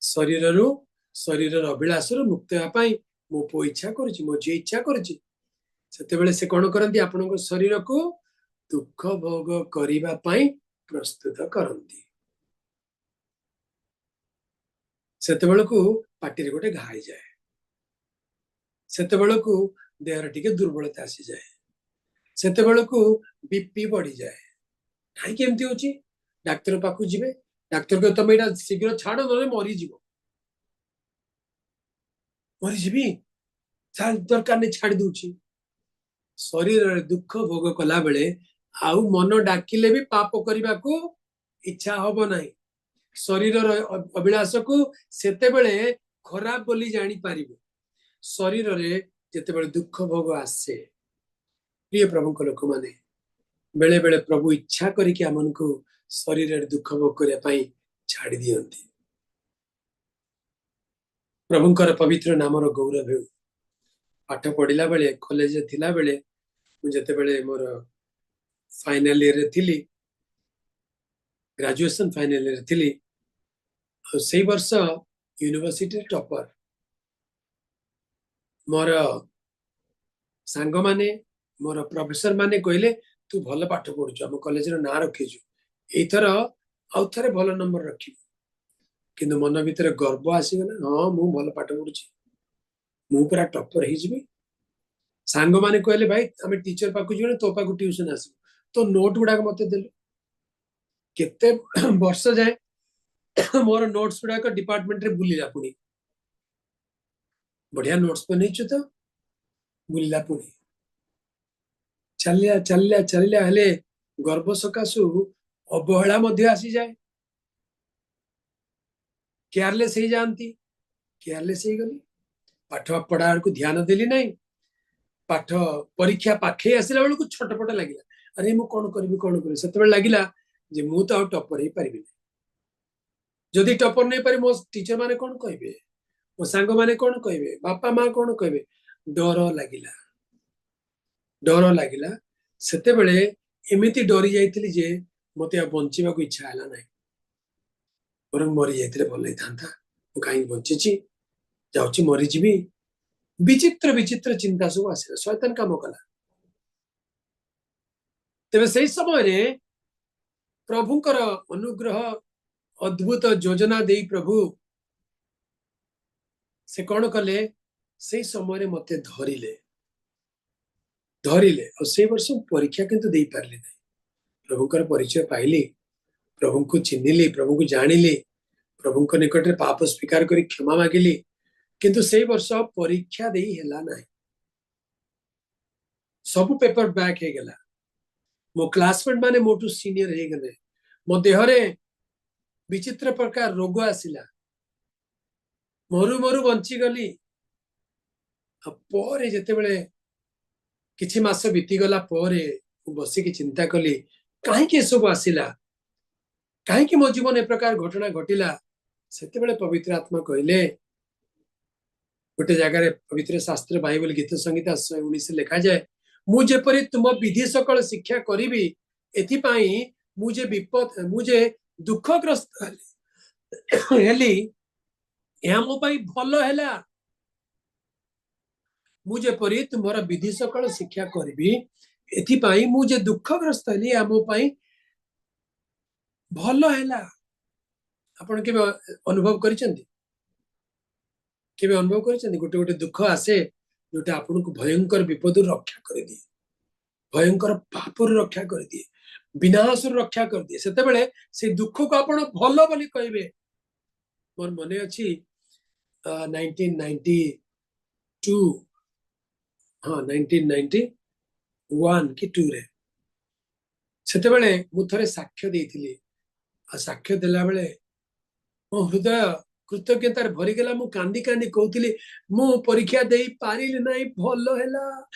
ଶରୀରର ଅଭିଳାଷରୁ ମୁକ୍ତ ହେବା ପାଇଁ, ମୋ ପୁଅ ଇଚ୍ଛା କରୁଛି, ମୋ ଝିଅ ଇଚ୍ଛା କରୁଛି। ସେତେବେଳେ ସେ କଣ କରନ୍ତି? ଆପଣଙ୍କ ଶରୀରକୁ ଦୁଃଖ ଭୋଗ କରିବା ପାଇଁ ପ୍ରସ୍ତୁତ କରନ୍ତି। ସେତେବେଳକୁ ପାଟିରେ ଗୋଟେ ଘା ହେଇଯାଏ। ସେତେବେଳକୁ ଦେହରେ ଟିକେ ଦୁର୍ବଳତା ଆସିଯାଏ, ସେତେବେଳକୁ ବିପି ବଢିଯାଏ। କାହିଁକି ଏମିତି ହଉଛି? ଡାକ୍ତର ପାଖକୁ ଯିବେ, ଡାକ୍ତର କହିବେ ତମେ ଏଇଟା ଶୀଘ୍ର ଛାଡ, ନହେଲେ ମରିଯିବ। ମରିଯିବି, ଦରକାର ନେଇ ଛାଡି ଦଉଛି। ଶରୀରରେ ଦୁଃଖ ଭୋଗ କଲା ବେଳେ ଆଉ ମନ ଡାକିଲେ ବି ପାପ କରିବାକୁ ଇଚ୍ଛା ହବ ନାହିଁ। ଶରୀରର ଅଭିଳାଷକୁ ସେତେବେଳେ ଖରାପ ବୋଲି ଜାଣିପାରିବ, ଶରୀରରେ ଯେତେବେଳେ ଦୁଃଖ ଭୋଗ ଆସେ। ପ୍ରିୟ ପ୍ରଭୁଙ୍କ ଲୋକମାନେ, ବେଳେ ବେଳେ ପ୍ରଭୁ ଇଚ୍ଛା କରିକି ଆମମାନଙ୍କୁ ଶରୀରରେ ଦୁଃଖ ଭୋଗ କରିବା ପାଇଁ ଛାଡି ଦିଅନ୍ତି। ପ୍ରଭୁଙ୍କର ପବିତ୍ର ନାମର ଗୌରବ ହେଉ। ପାଠ ପଢିଲା ବେଳେ, କଲେଜରେ ଥିଲା ବେଳେ, ମୁଁ ଯେତେବେଳେ ମୋର ଫାଇନାଲ ଇୟରରେ ଥିଲି, ଗ୍ରାଜୁଏସନ ଫାଇନାଲ ଇୟରରେ ଥିଲି, ଆଉ ସେଇ ବର୍ଷ ୟୁନିଭର୍ସିଟିରେ ଟପର। ମୋର ସାଙ୍ଗମାନେ, ମୋର ପ୍ରଫେସର ମାନେ କହିଲେ, ତୁ ଭଲ ପାଠ ପଢୁଛୁ, ଆମ କଲେଜର ନାଁ ରଖିଛୁ, ଏଇଥର ଆଉ ଥରେ ଭଲ ନମ୍ବର ରଖିବୁ। କିନ୍ତୁ ମନ ଭିତରେ ଗର୍ବ ଆସିଗଲା, ହଁ ମୁଁ ଭଲ ପାଠ ପଢୁଛି, ମୁଁ ପୁରା ଟପର ହେଇଯିବି। ସାଙ୍ଗମାନେ କହିଲେ, ଭାଇ ଆମେ ଟିଚର ପାଖକୁ ଯିବୁନି, ତୋ ପାଖକୁ ଟିଉସନ ଆସିବୁ, ତୋ ନୋଟ ଗୁଡାକ ମତେ ଦେଲୁ। କେତେ ବର୍ଷ ଯାଏ ମୋର ନୋଟ୍ସ ଗୁଡାକ ଡିପାର୍ଟମେଣ୍ଟରେ ବୁଲିଲା। ପୁଣି ବଢିଆ ନୋଟ୍ସ ବନେଇଛୁ ତ, ବୁଲିଲା, ପୁଣି ଚାଲିଲା ଚାଲିଲା ଚାଲିଲା। ହେଲେ ଗର୍ବ ସକାଶୁ ଅବହେଳା ମଧ୍ୟ ଆସିଯାଏ, କେୟାରଲେସ୍ ହେଇଯାଆନ୍ତି। କେୟାରଲେସ୍ ହେଇଗଲି, ପାଠ ପଢା ବେଳକୁ ଧ୍ୟାନ ଦେଲି ନାହିଁ। ପାଠ ପରୀକ୍ଷା ପାଖେଇ ଆସିଲା ବେଳକୁ ଛଟପଟ ଲାଗିଲା, ଆରେ ମୁଁ କଣ କରିବି, କଣ କରିବି? ସେତେବେଳେ ଲାଗିଲା ଯେ ମୁଁ ତ ଆଉ ଟପର ହେଇପାରିବିନି। ଯଦି ଟପର ନେଇପାରିବି, ମୋ ଟିଚର ମାନେ କଣ କହିବେ, ମୋ ସାଙ୍ଗମାନେ କଣ କହିବେ, ବାପା ମା କଣ କହିବେ? ଡର ଲାଗିଲା, ଡର ଲାଗିଲା। ସେତେବେଳେ ଏମିତି ଡରି ଯାଇଥିଲି ଯେ ମତେ ଆଉ ବଞ୍ଚିବାକୁ ଇଚ୍ଛା ହେଲା ନାହିଁ, ବରଂ ମରି ଯାଇଥିଲେ ଭଲ ହେଇଥାନ୍ତା, ମୁଁ କାହିଁକି ବଞ୍ଚିଛି, ଯାଉଛି ମରିଯିବି। ବିଚିତ୍ର ବିଚିତ୍ର ଚିନ୍ତା ସବୁ ଆସିଲା, ଶୟତାନ କାମ କଲା। ତେବେ ସେଇ ସମୟରେ ପ୍ରଭୁଙ୍କର ଅନୁଗ୍ରହ, ଅଦ୍ଭୁତ ଯୋଜନା ଦେଇ ପ୍ରଭୁ ସେ କଣ କଲେ, ସେଇ ସମୟରେ ମତେ ଧରିଲେ, ଧରିଲେ। ଆଉ ସେଇ ବର୍ଷ ମୁଁ ପରୀକ୍ଷା କିନ୍ତୁ ଦେଇପାରିଲି ନାହିଁ। ପ୍ରଭୁଙ୍କର ପରିଚୟ ପାଇଲି, ପ୍ରଭୁଙ୍କୁ ଚିହ୍ନିଲି, ପ୍ରଭୁଙ୍କୁ ଜାଣିଲି, ପ୍ରଭୁଙ୍କ ନିକଟରେ ପାପ ସ୍ୱୀକାର କରି କ୍ଷମା ମାଗିଲି, କିନ୍ତୁ ସେଇ ବର୍ଷ ପରୀକ୍ଷା ଦେଇ ହେଲା ନାହିଁ। ସବୁ ପେପର ବ୍ୟାକ୍ ହେଇଗଲା। ମୋ କ୍ଲାସମେଟ ମାନେ ମୋଠୁ ସିନିୟର ହେଇଗଲେ। ମୋ ଦେହରେ ବିଚିତ୍ର ପ୍ରକାର ରୋଗ ଆସିଲା, ମରୁ ମରୁ ବଞ୍ଚିଗଲି। ଆଉ ପରେ ଯେତେବେଳେ କିଛି ମାସ ବିତିଗଲା ପରେ ମୁଁ ବସିକି ଚିନ୍ତା କଲି, କାହିଁକି ଏସବୁ ଆସିଲା, କାହିଁକି ମୋ ଜୀବନ ଏ ପ୍ରକାର ଘଟଣା ଘଟିଲା? ସେତେବେଳେ ପବିତ୍ର ଆତ୍ମା କହିଲେ, ଗୋଟେ ଜାଗାରେ ପବିତ୍ର ଶାସ୍ତ୍ର ବାଇବଲ ଗୀତ ସଂହିତା 119 ଲେଖାଯାଏ, ମୁଁ ଯେପରି ତୁମ ବିଧି ସକଳ ଶିକ୍ଷା କରିବି, ଏଥିପାଇଁ ମୁଁ ଯେ ବିପଦ, ମୁଁ ଯେ ଦୁଃଖଗ୍ରସ୍ତ ହେଲି, ଏହା ମୋ ପାଇଁ ଭଲ ହେଲା। ମୁଁ ଯେପରି ତୁମର ବିଧି ସକଳ ଶିକ୍ଷା କରିବି, ଏଥିପାଇଁ ମୁଁ ଯେ ଦୁଃଖଗ୍ରସ୍ତ ହେଲି, ଏହା ମୋ ପାଇଁ ଭଲ ହେଲା। ଆପଣ କେବେ ଅନୁଭବ କରିଛନ୍ତି? କେବେ ଅନୁଭବ କରିଛନ୍ତି? ଗୋଟେ ଗୋଟେ ଦୁଃଖ ଆସେ ଯୋଉଟା ଆପଣଙ୍କୁ ଭୟଙ୍କର ବିପଦରୁ ରକ୍ଷା କରିଦିଏ, ଭୟଙ୍କର ପାପରୁ ରକ୍ଷା କରିଦିଏ, ବିନାଶରୁ ରକ୍ଷା କରିଦିଏ। ସେତେବେଳେ ସେ ଦୁଃଖକୁ ଆପଣ ଭଲ ବୋଲି କହିବେ। ମୋର ମନେ ଅଛି 1992, ହଁ 1991 କି 2ରେ ସେତେବେଳେ ମୁଁ ଥରେ ସାକ୍ଷ୍ୟ ଦେଇଥିଲି। ଆଉ ସାକ୍ଷ୍ୟ ଦେଲା ବେଳେ ମୋ ହୃଦୟ କୃତଜ୍ଞତାରେ ଭରିଗଲା। ମୁଁ କାନ୍ଦି କାନ୍ଦି କହୁଥିଲି, ମୁଁ ପରୀକ୍ଷା ଦେଇ ପାରିଲି ନାହିଁ, ଭଲ ହେଲା।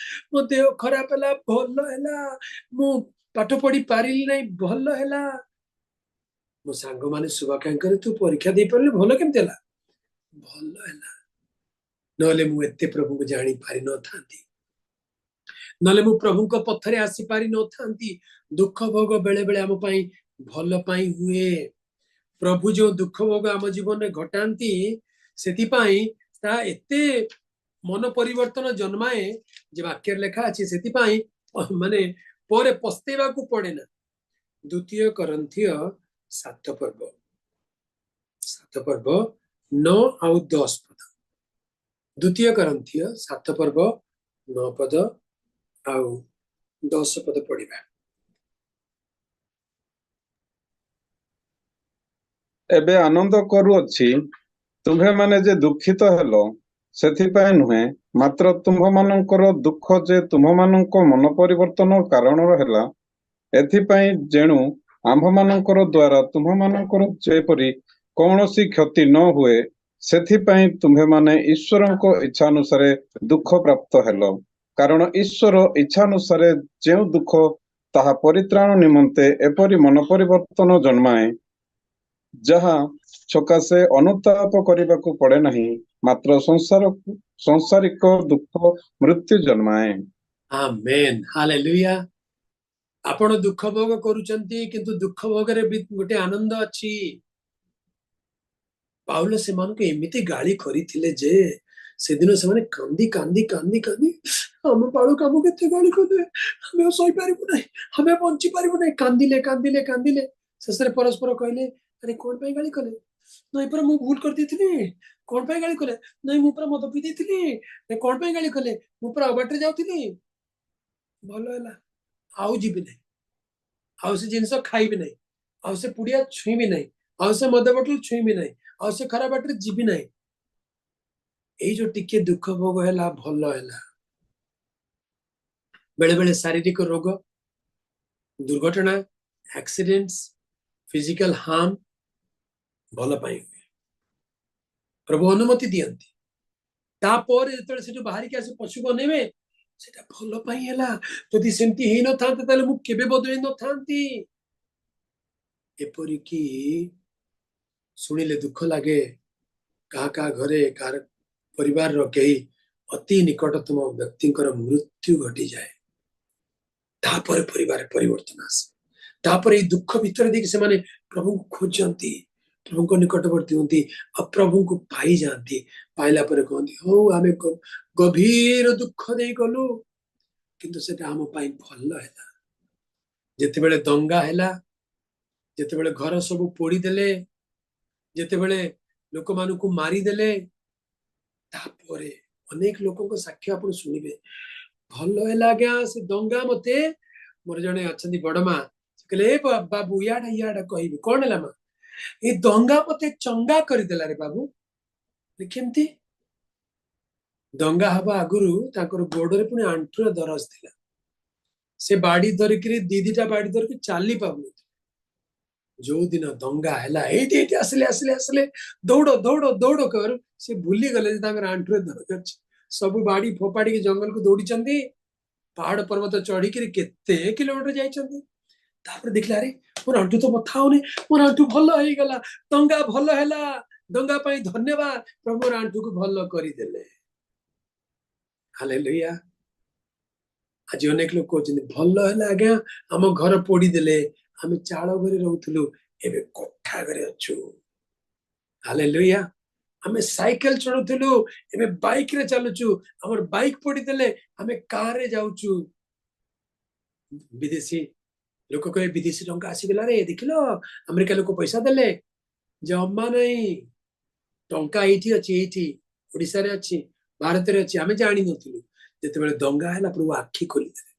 ମୋ ଦେହ ଖରାପ ହେଲା, ଭଲ ହେଲା। ମୁଁ ପାଠ ପଢି ପାରିଲି ନାହିଁ, ଭଲ ହେଲା। ମୋ ସାଙ୍ଗମାନେ ଶୁଭାକାଂକ୍ଷୀ, ତୁ ପରୀକ୍ଷା ଦେଇପାରିଲୁ, ଭଲ କେମିତି ହେଲା? ଭଲ ହେଲା, ନହେଲେ ମୁଁ ଏତେ ପ୍ରଭୁଙ୍କୁ ଜାଣି ପାରିନଥାନ୍ତି, ନହେଲେ ମୁଁ ପ୍ରଭୁଙ୍କ ପଥରେ ଆସି ପାରିନଥାନ୍ତି। ଦୁଃଖ ଭୋଗ ବେଳେ ବେଳେ ଆମ ପାଇଁ ଭଲ ପାଇଁ ହୁଏ। ପ୍ରଭୁ ଯୋଉ ଦୁଃଖ ଭୋଗ ଆମ ଜୀବନରେ ଘଟାନ୍ତି, ସେଥିପାଇଁ ତାହା ଏତେ ମନ ପରିବର୍ତ୍ତନ ଜନ୍ମାଏ ଯେ ବାକ୍ୟରେ ଲେଖା ଅଛି, ସେଥିପାଇଁ ମାନେ ପରେ ପସ୍ତେଇବାକୁ ପଡେ ନା। ଦ୍ୱିତୀୟ କରିନ୍ଥୀୟ 7 ପର୍ବ, 7 ପର୍ବ 9 ଆଉ 10 ପଦ। ଦ୍ୱିତୀୟ କରିନ୍ଥୀୟ 7 ପର୍ବ 9 ପଦ ଆଉ 10 ପଦ ପଢିବା। ଏବେ ଆନନ୍ଦ କରୁଅଛି, ତୁମ୍ଭେମାନେ ଯେ ଦୁଃଖିତ ହେଲ ସେଥିପାଇଁ ନୁହେଁ, ମାତ୍ର ତୁମ୍ଭମାନଙ୍କର ଦୁଃଖ ଯେ ତୁମ୍ଭମାନଙ୍କ ମନ ପରିବର୍ତ୍ତନ କାରଣର ହେଲା, ଏଥିପାଇଁ ଯେଣୁ ଆମ୍ଭମାନଙ୍କର ଦ୍ୱାରା ତୁମ୍ଭମାନଙ୍କର ଯେପରି କୌଣସି କ୍ଷତି ନ ହୁଏ, ସେଥିପାଇଁ ତୁମ୍ଭେମାନେ ଈଶ୍ୱରଙ୍କ ଇଚ୍ଛାନୁସାରେ ଦୁଃଖ ପ୍ରାପ୍ତ ହେଲ। କାରଣ ଈଶ୍ୱର ଇଚ୍ଛାନୁସାରେ ଯେଉଁ ଦୁଃଖ, ତାହା ପରିତ୍ରାଣ ନିମନ୍ତେ ଏପରି ମନ ପରିବର୍ତ୍ତନ ଜନ୍ମାଏ, ଯାହା ସକାଶେ ଅନୁତାପ କରିବାକୁ ପଡେ ନାହିଁ, ମାତ୍ର ସଂସାରିକ ଦୁଃଖ ମୃତ୍ୟୁ ଜନ୍ମାଏ। ଆମେନ୍, ହାଲେଲୁୟା। ଆପଣ ଦୁଃଖ ଭୋଗ କରୁଛନ୍ତି, କିନ୍ତୁ ଦୁଃଖ ଭୋଗରେ ବି ଗୋଟେ ଆନନ୍ଦ ଅଛି। ପାଉଲ ସେମାନଙ୍କୁ ଏମିତି ଗାଳି କରିଥିଲେ ଯେ ସେଦିନ ସେମାନେ କାନ୍ଦି କାନ୍ଦି କାନ୍ଦି କାନ୍ଦି, ଆମ ପାଳକୁ ଆମକୁ କେତେ ଗାଳି କଲେ, ଆମେ ଆଉ ସହିପାରିବୁ ନାହିଁ, ଆମେ ବଞ୍ଚି ପାରିବୁ ନାହିଁ। କାନ୍ଦିଲେ କାନ୍ଦିଲେ କାନ୍ଦିଲେ। ଶେଷରେ ପରସ୍ପର କହିଲେ, ଆରେ କଣ ପାଇଁ ଗାଳି କଲେ? ନାଇଁ ପରା ମୁଁ ଭୁଲ କରିଦେଇଥିଲି। କଣ ପାଇଁ ଗାଳି କଲେ? ନାଇଁ ମୁଁ ପରା ମଦ ପିଇ ଦେଇଥିଲି। ନାଇଁ କଣ ପାଇଁ ଗାଳି କଲେ? ମୁଁ ପରା ଅବାଟରେ ଯାଉଥିଲି। ଭଲ ହେଲା, ଆଉ ଯିବି ନାହିଁ, ଆଉ ସେ ଜିନିଷ ଖାଇବି ନାହିଁ, ଆଉ ସେ ପୁଡିଆ ଛୁଇଁବି ନାହିଁ, ଆଉ ସେ ମଦ ବୋଟଲ ଛୁଇଁବି ନାହିଁ, ଆଉ ସେ ଖରାପ ବାଟରେ ଯିବି ନାହିଁ। ଏଇ ଯୋଉ ଟିକେ ଦୁଃଖ ଭୋଗ ହେଲା, ଭଲ ହେଲା। ବେଳେ ବେଳେ ଶାରୀରିକ ରୋଗ, ଦୁର୍ଘଟଣା, ଆକ୍ସିଡେଣ୍ଟସ, ଫିଜିକାଲ ହାର୍ମ ଭଲ ପାଇଁ ହୁଏ। ପ୍ରଭୁ ଅନୁମତି ଦିଅନ୍ତି। ତାପରେ ଯେତେବେଳେ ସେଠୁ ବାହାରିକି ଆସି ପଛକୁ ଅନେଇବେ, ସେଟା ଭଲ ପାଇଁ ହେଲା। ଯଦି ସେମିତି ହେଇନଥାନ୍ତା ତାହେଲେ ମୁଁ କେବେ ବଦଳି ନଥାନ୍ତି। ଏପରିକି ଶୁଣିଲେ ଦୁଃଖ ଲାଗେ, କାହା କାହା ଘରେ କାହାର ପରିବାରର କେହି ଅତି ନିକଟତମ ବ୍ୟକ୍ତିଙ୍କର ମୃତ୍ୟୁ ଘଟିଯାଏ, ତାପରେ ପରିବାରରେ ପରିବର୍ତ୍ତନ ଆସେ। ତାପରେ ଏଇ ଦୁଃଖ ଭିତରେ ଦେଇକି ସେମାନେ ପ୍ରଭୁଙ୍କୁ ଖୋଜନ୍ତି, ପ୍ରଭୁଙ୍କ ନିକଟବର୍ତ୍ତୀ ହୁଅନ୍ତି ଆଉ ପ୍ରଭୁଙ୍କୁ ପାଇଯାଆନ୍ତି। ପାଇଲା ପରେ କହନ୍ତି, ହଉ ଆମେ ଗଭୀର ଦୁଃଖ ଦେଇ ଗଲୁ, କିନ୍ତୁ ସେଟା ଆମ ପାଇଁ ଭଲ ହେଲା। ଯେତେବେଳେ ଦଙ୍ଗା ହେଲା, ଯେତେବେଳେ ଘର ସବୁ ପୋଡ଼ିଦେଲେ, ଯେତେବେଳେ ଲୋକମାନଙ୍କୁ ମାରିଦେଲେ, ତାପରେ ଅନେକ ଲୋକଙ୍କ ସାକ୍ଷ୍ୟ ଆପଣ ଶୁଣିବେ, ଭଲ ହେଲା ଆଜ୍ଞା ସେ ଦଙ୍ଗା ମତେ। ମୋର ଜଣେ ଅଛନ୍ତି ବଡ ମା, ସେ କହିଲେ, ଏ ବାବୁ ଇଆଡେ ଇଆଡେ କହିବି। କଣ ହେଲା ମା? ଏ ଦଙ୍ଗା ମତେ ଚଙ୍ଗା କରିଦେଲା ରେ ବାବୁ। କେମିତି? ଦଙ୍ଗା ହବା ଆଗରୁ ତାଙ୍କର ଗୋଡରେ ପୁଣି ଆଣ୍ଠୁରେ ଦରଜ ଥିଲା। ସେ ବାଡି ଧରିକିରି ଦିଟା ବାଡି ଧରିକି ଚାଲି ପାରୁନଥିଲେ। ଯୋଉ ଦିନ ଦଙ୍ଗା ହେଲା, ଏଇଠି ଏଇଠି ଆସିଲେ ଆସିଲେ ଆସିଲେ, ଦୌଡ ଦୌଡ ଦୌଡ କହିବାରୁ ସେ ଭୁଲିଗଲେ ଯେ ତାଙ୍କର ଆଣ୍ଠୁରେ ଦରଜ ଅଛି। ସବୁ ବାଡି ଫୋପାଡିକି ଜଙ୍ଗଲକୁ ଦୌଡିଛନ୍ତି, ପାହାଡ ପର୍ବତ ଚଢିକିରି କେତେ କିଲୋମିଟର ଯାଇଛନ୍ତି। ତାପରେ ଦେଖିଲେ, ଆରେ ମୋର ଆଣ୍ଠୁ ତ ବଥା ହଉନି, ମୋର ଆଣ୍ଠୁ ଭଲ ହେଇଗଲା, ଦଙ୍ଗା ଭଲ ହେଲା, ଦଙ୍ଗା ପାଇଁ ଧନ୍ୟବାଦ, ପ୍ରଭୁ ମୋର ଆଣ୍ଠୁକୁ ଭଲ କରିଦେଲେ। ହାଲେଲୁୟା। ଆଜି ଅନେକ ଲୋକ କହୁଛନ୍ତି, ଭଲ ହେଲା ଆଜ୍ଞା ଆମ ଘର ପୋଡିଦେଲେ, ଆମେ ଚାଳ ଘରେ ରହୁଥିଲୁ, ଏବେ କୋଠା ଘରେ ଅଛୁ। ହାଲେଲୁୟା। ଆମେ ସାଇକେଲ ଚଢୁଥିଲୁ, ଏବେ ବାଇକ ରେ ଚାଲୁଛୁ, ଆମର ବାଇକ ପୋଡିଦେଲେ, ଆମେ କାରରେ ଯାଉଛୁ। ବିଦେଶୀ ଲୋକ କହିବେ, ବିଦେଶୀ ଟଙ୍କା ଆସିଗଲା ରେ, ଦେଖିଲ ଆମେରିକା ଲୋକ ପଇସା ଦେଲେ। ଜମା ନାହିଁ, ଟଙ୍କା ଏଇଠି ଅଛି, ଏଇଠି ଓଡିଶାରେ ଅଛି, ଭାରତରେ ଅଛି, ଆମେ ଜାଣିନଥିଲୁ। ଯେତେବେଳେ ଦଙ୍ଗା ହେଲା ପ୍ରଭୁ ଆଖି ଖୋଲିଦେଲେ।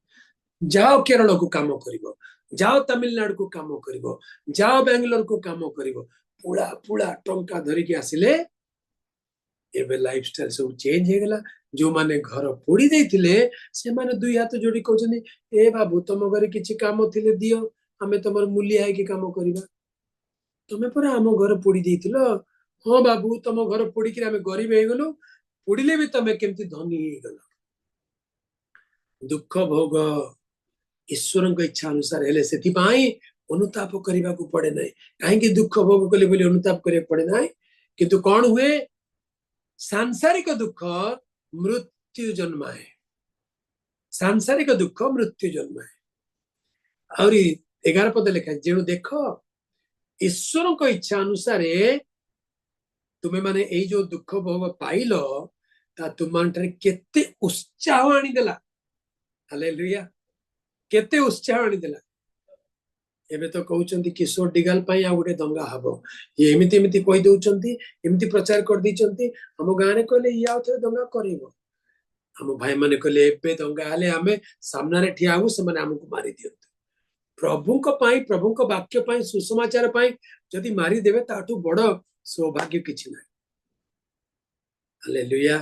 ଯାଅ କେରଳକୁ କାମ କରିବ, ଯାଅ ତାମିଲନାଡୁକୁ କାମ କରିବ, ଯାଅ ବାଙ୍ଗାଲୋରକୁ କାମ କରିବ। ପୁଳା ପୁଳା ଟଙ୍କା ଧରିକି ଆସିଲେ। ଏବେ ଲାଇଫଷ୍ଟାଇଲ ସବୁ ଚେଞ୍ଜ ହେଇଗଲା। ଯୋଉମାନେ ଘର ପୋଡି ଦେଇଥିଲେ ସେମାନେ ଦୁଇ ହାତ ଯୋଡି କହୁଛନ୍ତି, ଏ ବାବୁ ତମ ଘରେ କିଛି କାମ ଥିଲେ ଦିଅ, ଆମେ ତମର ମୂଲିଆ ହେଇକି କାମ କରିବା। ତମେ ପରା ଆମ ଘର ପୋଡି ଦେଇଥିଲ। ହଁ ବାବୁ, ତମ ଘର ପୋଡିକିରି ଆମେ ଗରିବ ହେଇଗଲୁ, ପୋଡିଲେ ବି ତମେ କେମିତି ଧନୀ ହେଇଗଲ। ଦୁଃଖ ଭୋଗ ଈଶ୍ୱରଙ୍କ ଇଚ୍ଛା ଅନୁସାରେ ହେଲେ ସେଥିପାଇଁ ଅନୁତାପ କରିବାକୁ ପଡେ ନାହିଁ। କାହିଁକି ଦୁଃଖ ଭୋଗ କଲେ ବୋଲି ଅନୁତାପ କରିବାକୁ ପଡେ ନାହିଁ? କିନ୍ତୁ କଣ ହୁଏ? ସାଂସାରିକ ଦୁଃଖ ମୃତ୍ୟୁ ଜନ୍ମାଏ। ସାଂସାରିକ ଦୁଃଖ ମୃତ୍ୟୁ ଜନ୍ମାଏ। ଆହୁରି 11 ପଦ ଲେଖା, ଯେଣୁ ଦେଖ ଈଶ୍ୱରଙ୍କ ଇଚ୍ଛା ଅନୁସାରେ ତୁମେମାନେ ଏଇ ଯୋଉ ଦୁଃଖ ଭୋଗ ପାଇଲ, ତା ତୁମମାନଠାରେ କେତେ ଉତ୍ସାହ ଆଣିଦେଲା। ହାଲେଲୁୟା। କେତେ ଉତ୍ସାହ ଆଣିଦେଲା। ଏବେ ତ କହୁଛନ୍ତି କିଶୋର ଡିଗାଲ ପାଇଁ ଆଉ ଗୋଟେ ଦଙ୍ଗା ହବ। ଇଏ ଏମିତି ଏମିତି କହିଦଉଛନ୍ତି, ଏମିତି ପ୍ରଚାର କରିଦେଇଛନ୍ତି। ଆମ ଗାଁରେ କହିଲେ ଇଏ ଆଉ ଥରେ ଦଙ୍ଗା କରିବ। ଆମ ଭାଇମାନେ କହିଲେ ଏବେ ଦଙ୍ଗା ହେଲେ ଆମେ ସାମ୍ନାରେ ଠିଆ ହବୁ, ସେମାନେ ଆମକୁ ମାରି ଦିଅନ୍ତୁ। ପ୍ରଭୁଙ୍କ ପାଇଁ, ପ୍ରଭୁଙ୍କ ବାକ୍ୟ ପାଇଁ, ସୁସମାଚାର ପାଇଁ ଯଦି ମାରିଦେବେ, ତାଠୁ ବଡ ସୌଭାଗ୍ୟ କିଛି ନାହିଁ। ହାଲେଲୁୟା।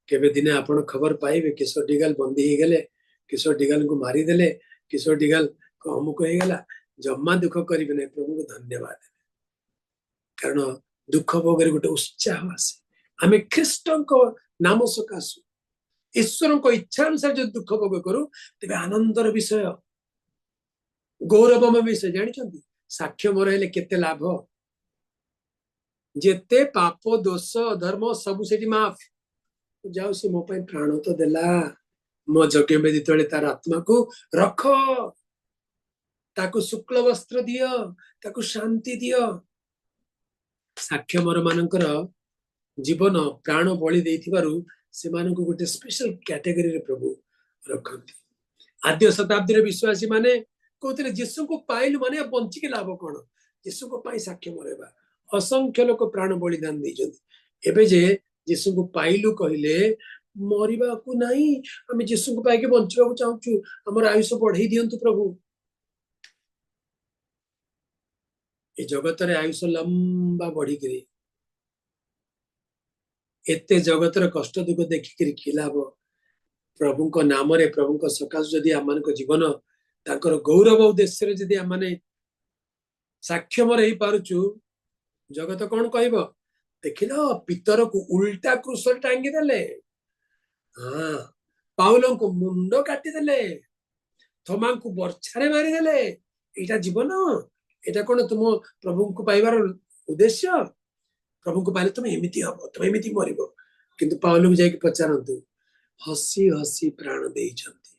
କେବେ ଦିନେ ଆପଣ ଖବର ପାଇବେ କିଶୋର ଡିଗାଲ ବନ୍ଦୀ ହେଇଗଲେ, କିଶୋର ଡିଗାଲଙ୍କୁ ମାରିଦେଲେ, କିଶୋର ଡିଗାଲ ଅମୁକ ହେଇଗଲା। ଜମା ଦୁଃଖ କରିବେ ନାହିଁ, ପ୍ରଭୁଙ୍କୁ ଧନ୍ୟବାଦ ଦେବେ। କାରଣ ଦୁଃଖ ଭୋଗରେ ଗୋଟେ ଉତ୍ସାହ ଆସେ। ଆମେ ଖ୍ରୀଷ୍ଟଙ୍କ ନାମ ସକାଶୁ ଈଶ୍ୱରଙ୍କ ଇଚ୍ଛା ଅନୁସାରେ ଯଦି ଦୁଃଖ ଭୋଗ କରୁ, ତେବେ ଆନନ୍ଦର ବିଷୟ, ଗୌରବମୟ ବିଷୟ। ଜାଣିଛନ୍ତି ସାକ୍ଷ୍ୟ ମୋର ହେଲେ କେତେ ଲାଭ? ଯେତେ ପାପ, ଦୋଷ, ଅଧର୍ମ ସବୁ ସେଠି ମାଫ। ଯାଉ, ସେ ମୋ ପାଇଁ ପ୍ରାଣ ତ ଦେଲା, ମୋ ଯଜ୍ଞ ବେଦୀ ତଳେ ତାର ଆତ୍ମାକୁ ରଖ, ତାକୁ ଶୁକ୍ଳ ବସ୍ତ୍ର ଦିଅ, ତାକୁ ଶାନ୍ତି ଦିଅ। ସାକ୍ଷ୍ୟମର ମାନଙ୍କର ଜୀବନ ପ୍ରାଣ ବଳି ଦେଇଥିବାରୁ ସେମାନଙ୍କୁ ଗୋଟେ ସ୍ପେଶାଲ କ୍ୟାଟେଗୋରୀରେ ପ୍ରଭୁ ରଖନ୍ତି। ଆଦ୍ୟ ଶତାବ୍ଦୀର ବିଶ୍ୱାସୀ ମାନେ କହୁଥିଲେ, ଯୀଶୁଙ୍କୁ ପାଇଲୁ ମାନେ ବଞ୍ଚିକି ଲାଭ କଣ? ଯୀଶୁଙ୍କ ପାଇଁ ସାକ୍ଷ୍ୟମର ହେବା। ଅସଂଖ୍ୟ ଲୋକ ପ୍ରାଣ ବଳିଦାନ ଦେଇଛନ୍ତି। ଏବେ ଯେ ଯୀଶୁଙ୍କୁ ପାଇଲୁ କହିଲେ ମରିବାକୁ ନାହିଁ, ଆମେ ଯୀଶୁଙ୍କୁ ପାଇକି ବଞ୍ଚିବାକୁ ଚାହୁଁଛୁ, ଆମର ଆୟୁଷ ବଢେଇ ଦିଅନ୍ତୁ ପ୍ରଭୁ। ଏ ଜଗତରେ ଆୟୁଷ ଲମ୍ବା ବଢିକିରି ଏତେ ଜଗତର କଷ୍ଟ ଦୁଃଖ ଦେଖିକିରି କି ଲାଭ? ପ୍ରଭୁଙ୍କ ନାମରେ, ପ୍ରଭୁଙ୍କ ସକାଶୁ ଯଦି ଆମମାନଙ୍କ ଜୀବନ ତାଙ୍କର ଗୌରବ ଉଦ୍ଦେଶ୍ୟରେ ଯଦି ଆମମାନେ ସାକ୍ଷମର ହେଇପାରୁଛୁ, ଜଗତ କଣ କହିବ? ଦେଖିଲ, ପିତରକୁ ଉଲ୍ଟା କ୍ରୁଶରେ ଟାଙ୍ଗି ଦେଲେ, ହଁ, ପାଉଲଙ୍କୁ ମୁଣ୍ଡ କାଟିଦେଲେ, ଥୋମାଙ୍କୁ ବର୍ଛାରେ ମାରିଦେଲେ। ଏଇଟା ଜୀବନ? ଏଇଟା କଣ ତୁମ ପ୍ରଭୁଙ୍କୁ ପାଇବାର ଉଦ୍ଦେଶ୍ୟ? ପ୍ରଭୁଙ୍କୁ ପାଇଲେ ତମେ ଏମିତି ହବ, ତମେ ଏମିତି ମରିବ। କିନ୍ତୁ ପାଉଲକୁ ଯାଇକି ପଚାରନ୍ତୁ, ହସି ହସି ପ୍ରାଣ ଦେଇଛନ୍ତି।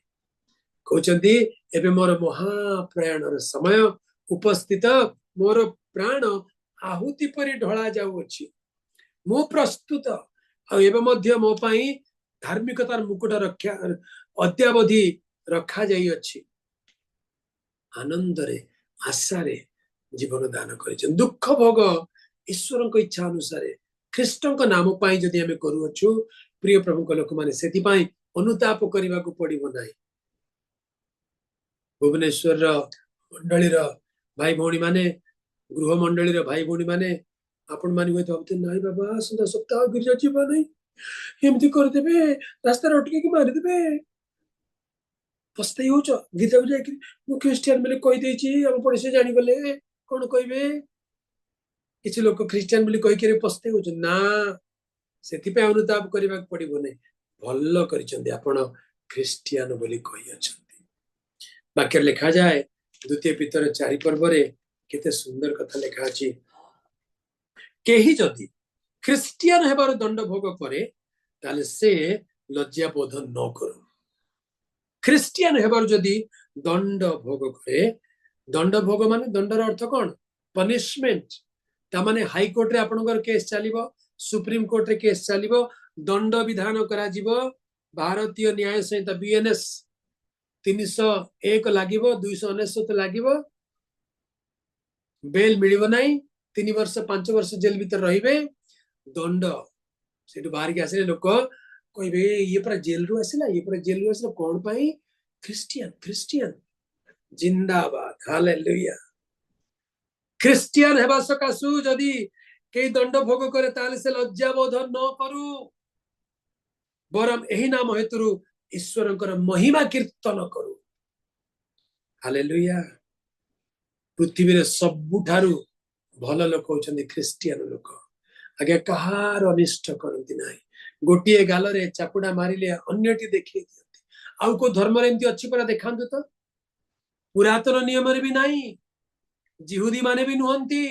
କହୁଛନ୍ତି, ଏବେ ମୋର ମହାପ୍ରୟାଣର ସମୟ ଉପସ୍ଥିତ, ମୋର ପ୍ରାଣ ଆହୁତି ପରି ଢଳା ଯାଉଅଛି, ମୁଁ ପ୍ରସ୍ତୁତ। ଆଉ ଏବେ ମଧ୍ୟ ମୋ ପାଇଁ ଧାର୍ମିକତାର ମୁକୁଟ ରକ୍ଷା ଅଦ୍ୟାବଧି ରଖାଯାଇଅଛି। ଆନନ୍ଦରେ, ଆଶାରେ ଜୀବନ ଦାନ କରିଛନ୍ତି। ଦୁଃଖ ଭୋଗ ଈଶ୍ୱରଙ୍କ ଇଚ୍ଛା ଅନୁସାରେ ଖ୍ରୀଷ୍ଟଙ୍କ ନାମ ପାଇଁ ଯଦି ଆମେ କରୁଅଛୁ, ପ୍ରିୟ ପ୍ରଭୁଙ୍କ ଲୋକମାନେ, ସେଥିପାଇଁ ଅନୁତାପ କରିବାକୁ ପଡିବ ନାହିଁ। ଭୁବନେଶ୍ୱରର ମଣ୍ଡଳୀର ଭାଇ ଭଉଣୀ ମାନେ, ଗୃହ ମଣ୍ଡଳୀର ଭାଇ ଭଉଣୀ ମାନେ, ଆପଣ ମାନେ ହୁଏତ ଭାବୁଥିବେ, ନାଇଁ ବାବା, ଆସନ୍ତା ସପ୍ତାହ ଗିର୍ଜା ଯିବା ନାହିଁ, ଏମିତି କରିଦେବେ, ରାସ୍ତାରେ ଅଟକେଇକି ମାରିଦେବେ। ପସ୍ତେଇ ହଉଛ ଗିର୍ଜାକୁ ଯାଇକି, ମୁଁ ଖ୍ରୀଷ୍ଟିଆନ ବୋଲି କହିଦେଇଛି, ଆମ ପଡୋଶୀ ଜାଣିଗଲେ କଣ କହିବେ? କିଛି ଲୋକ ଖ୍ରୀଷ୍ଟିଆନ ବୋଲି କହିକି ପସ୍ତେଇ ହଉଛନ୍ତି ନା? ସେଥିପାଇଁ ଅନୁତାପ କରିବାକୁ ପଡିବ ନାହିଁ। ଭଲ କରିଛନ୍ତି ଆପଣ ଖ୍ରୀଷ୍ଟିଆନ ବୋଲି କହିଅଛନ୍ତି। ବାକ୍ୟରେ ଲେଖାଯାଏ, ଦ୍ୱିତୀୟ ପିତର 4 ପର୍ବରେ କେତେ ସୁନ୍ଦର କଥା ଲେଖା ଅଛି, କେହି ଯଦି ଖ୍ରୀଷ୍ଟିଆନ ହେବାର ଦଣ୍ଡ ଭୋଗ କରେ, ତାହେଲେ ସେ ଲଜ୍ଜା ବୋଧ ନ କରୁ। ଖ୍ରୀଷ୍ଟିଆନ ହେବାରୁ ଯଦି ଦଣ୍ଡ ଭୋଗ କରେ, ଦଣ୍ଡ ଭୋଗ ମାନେ, ଦଣ୍ଡର ଅର୍ଥ କଣ? ପନିଶମେଣ୍ଟ। ତାମାନେ ହାଇକୋର୍ଟରେ ଆପଣଙ୍କର କେସ୍ ଚାଲିବ, ସୁପ୍ରିମ କୋର୍ଟରେ କେସ୍ ଚାଲିବ, ଦଣ୍ଡ ବିଧାନ କରାଯିବ, ଭାରତୀୟ ନ୍ୟାୟ ସଂହିତା ବିଏନଏସ୍ 301 ଲାଗିବ, 299 ଲାଗିବ, ବେଲ ମିଳିବ ନାହିଁ, 3 ବର୍ଷ 5 ବର୍ଷ ଜେଲ ଭିତରେ ରହିବେ। ଦଣ୍ଡ ସେଠୁ ବାହାରିକି ଆସିଲେ ଲୋକ କହିବେ, ଇଏ ପରା ଜେଲରୁ ଆସିଲା, ଇଏ ପରା ଜେଲରୁ ଆସିଲା। କଣ ପାଇଁ? ଖ୍ରୀଷ୍ଟିଆନ, ଖ୍ରୀଷ୍ଟିଆନ ଜିନ୍ଦାବାଦ, ହାଲେଲୁୟା। ଖ୍ରୀଷ୍ଟିଆନ ହେବା ସକାଶୁ ଯଦି କେହି ଦଣ୍ଡ ଭୋଗ କରେ, ତାହେଲେ ସେ ଲଜ୍ଜାବୋଧ ନ କରୁ, ବରଂ ଏହି ନାମ ହେତୁରୁ ଈଶ୍ୱରଙ୍କର ମହିମା କୀର୍ତ୍ତନ କରୁ। ହାଲେଲୁୟା। ପୃଥିବୀରେ ସବୁଠାରୁ ଭଲ ଲୋକ ହଉଛନ୍ତି ଖ୍ରୀଷ୍ଟିଆନ ଲୋକ। ଆଜ୍ଞା, କାହାର ଅନିଷ୍ଟ କରନ୍ତି ନାହିଁ। ଗୋଟିଏ ଗାଲରେ ଚାପୁଡା ମାରିଲେ ଅନ୍ୟଟି ଦେଖେଇ ଦିଅନ୍ତି। ଆଉ କୋଉ ଧର୍ମରେ ଏମିତି ଅଛି ପରା ଦେଖାନ୍ତୁ ତ? ପୁରାତନ ନିୟମରେ ବି ନାହିଁ, ଯିହୁଦୀ ମାନେ ବି ନୁହନ୍ତି,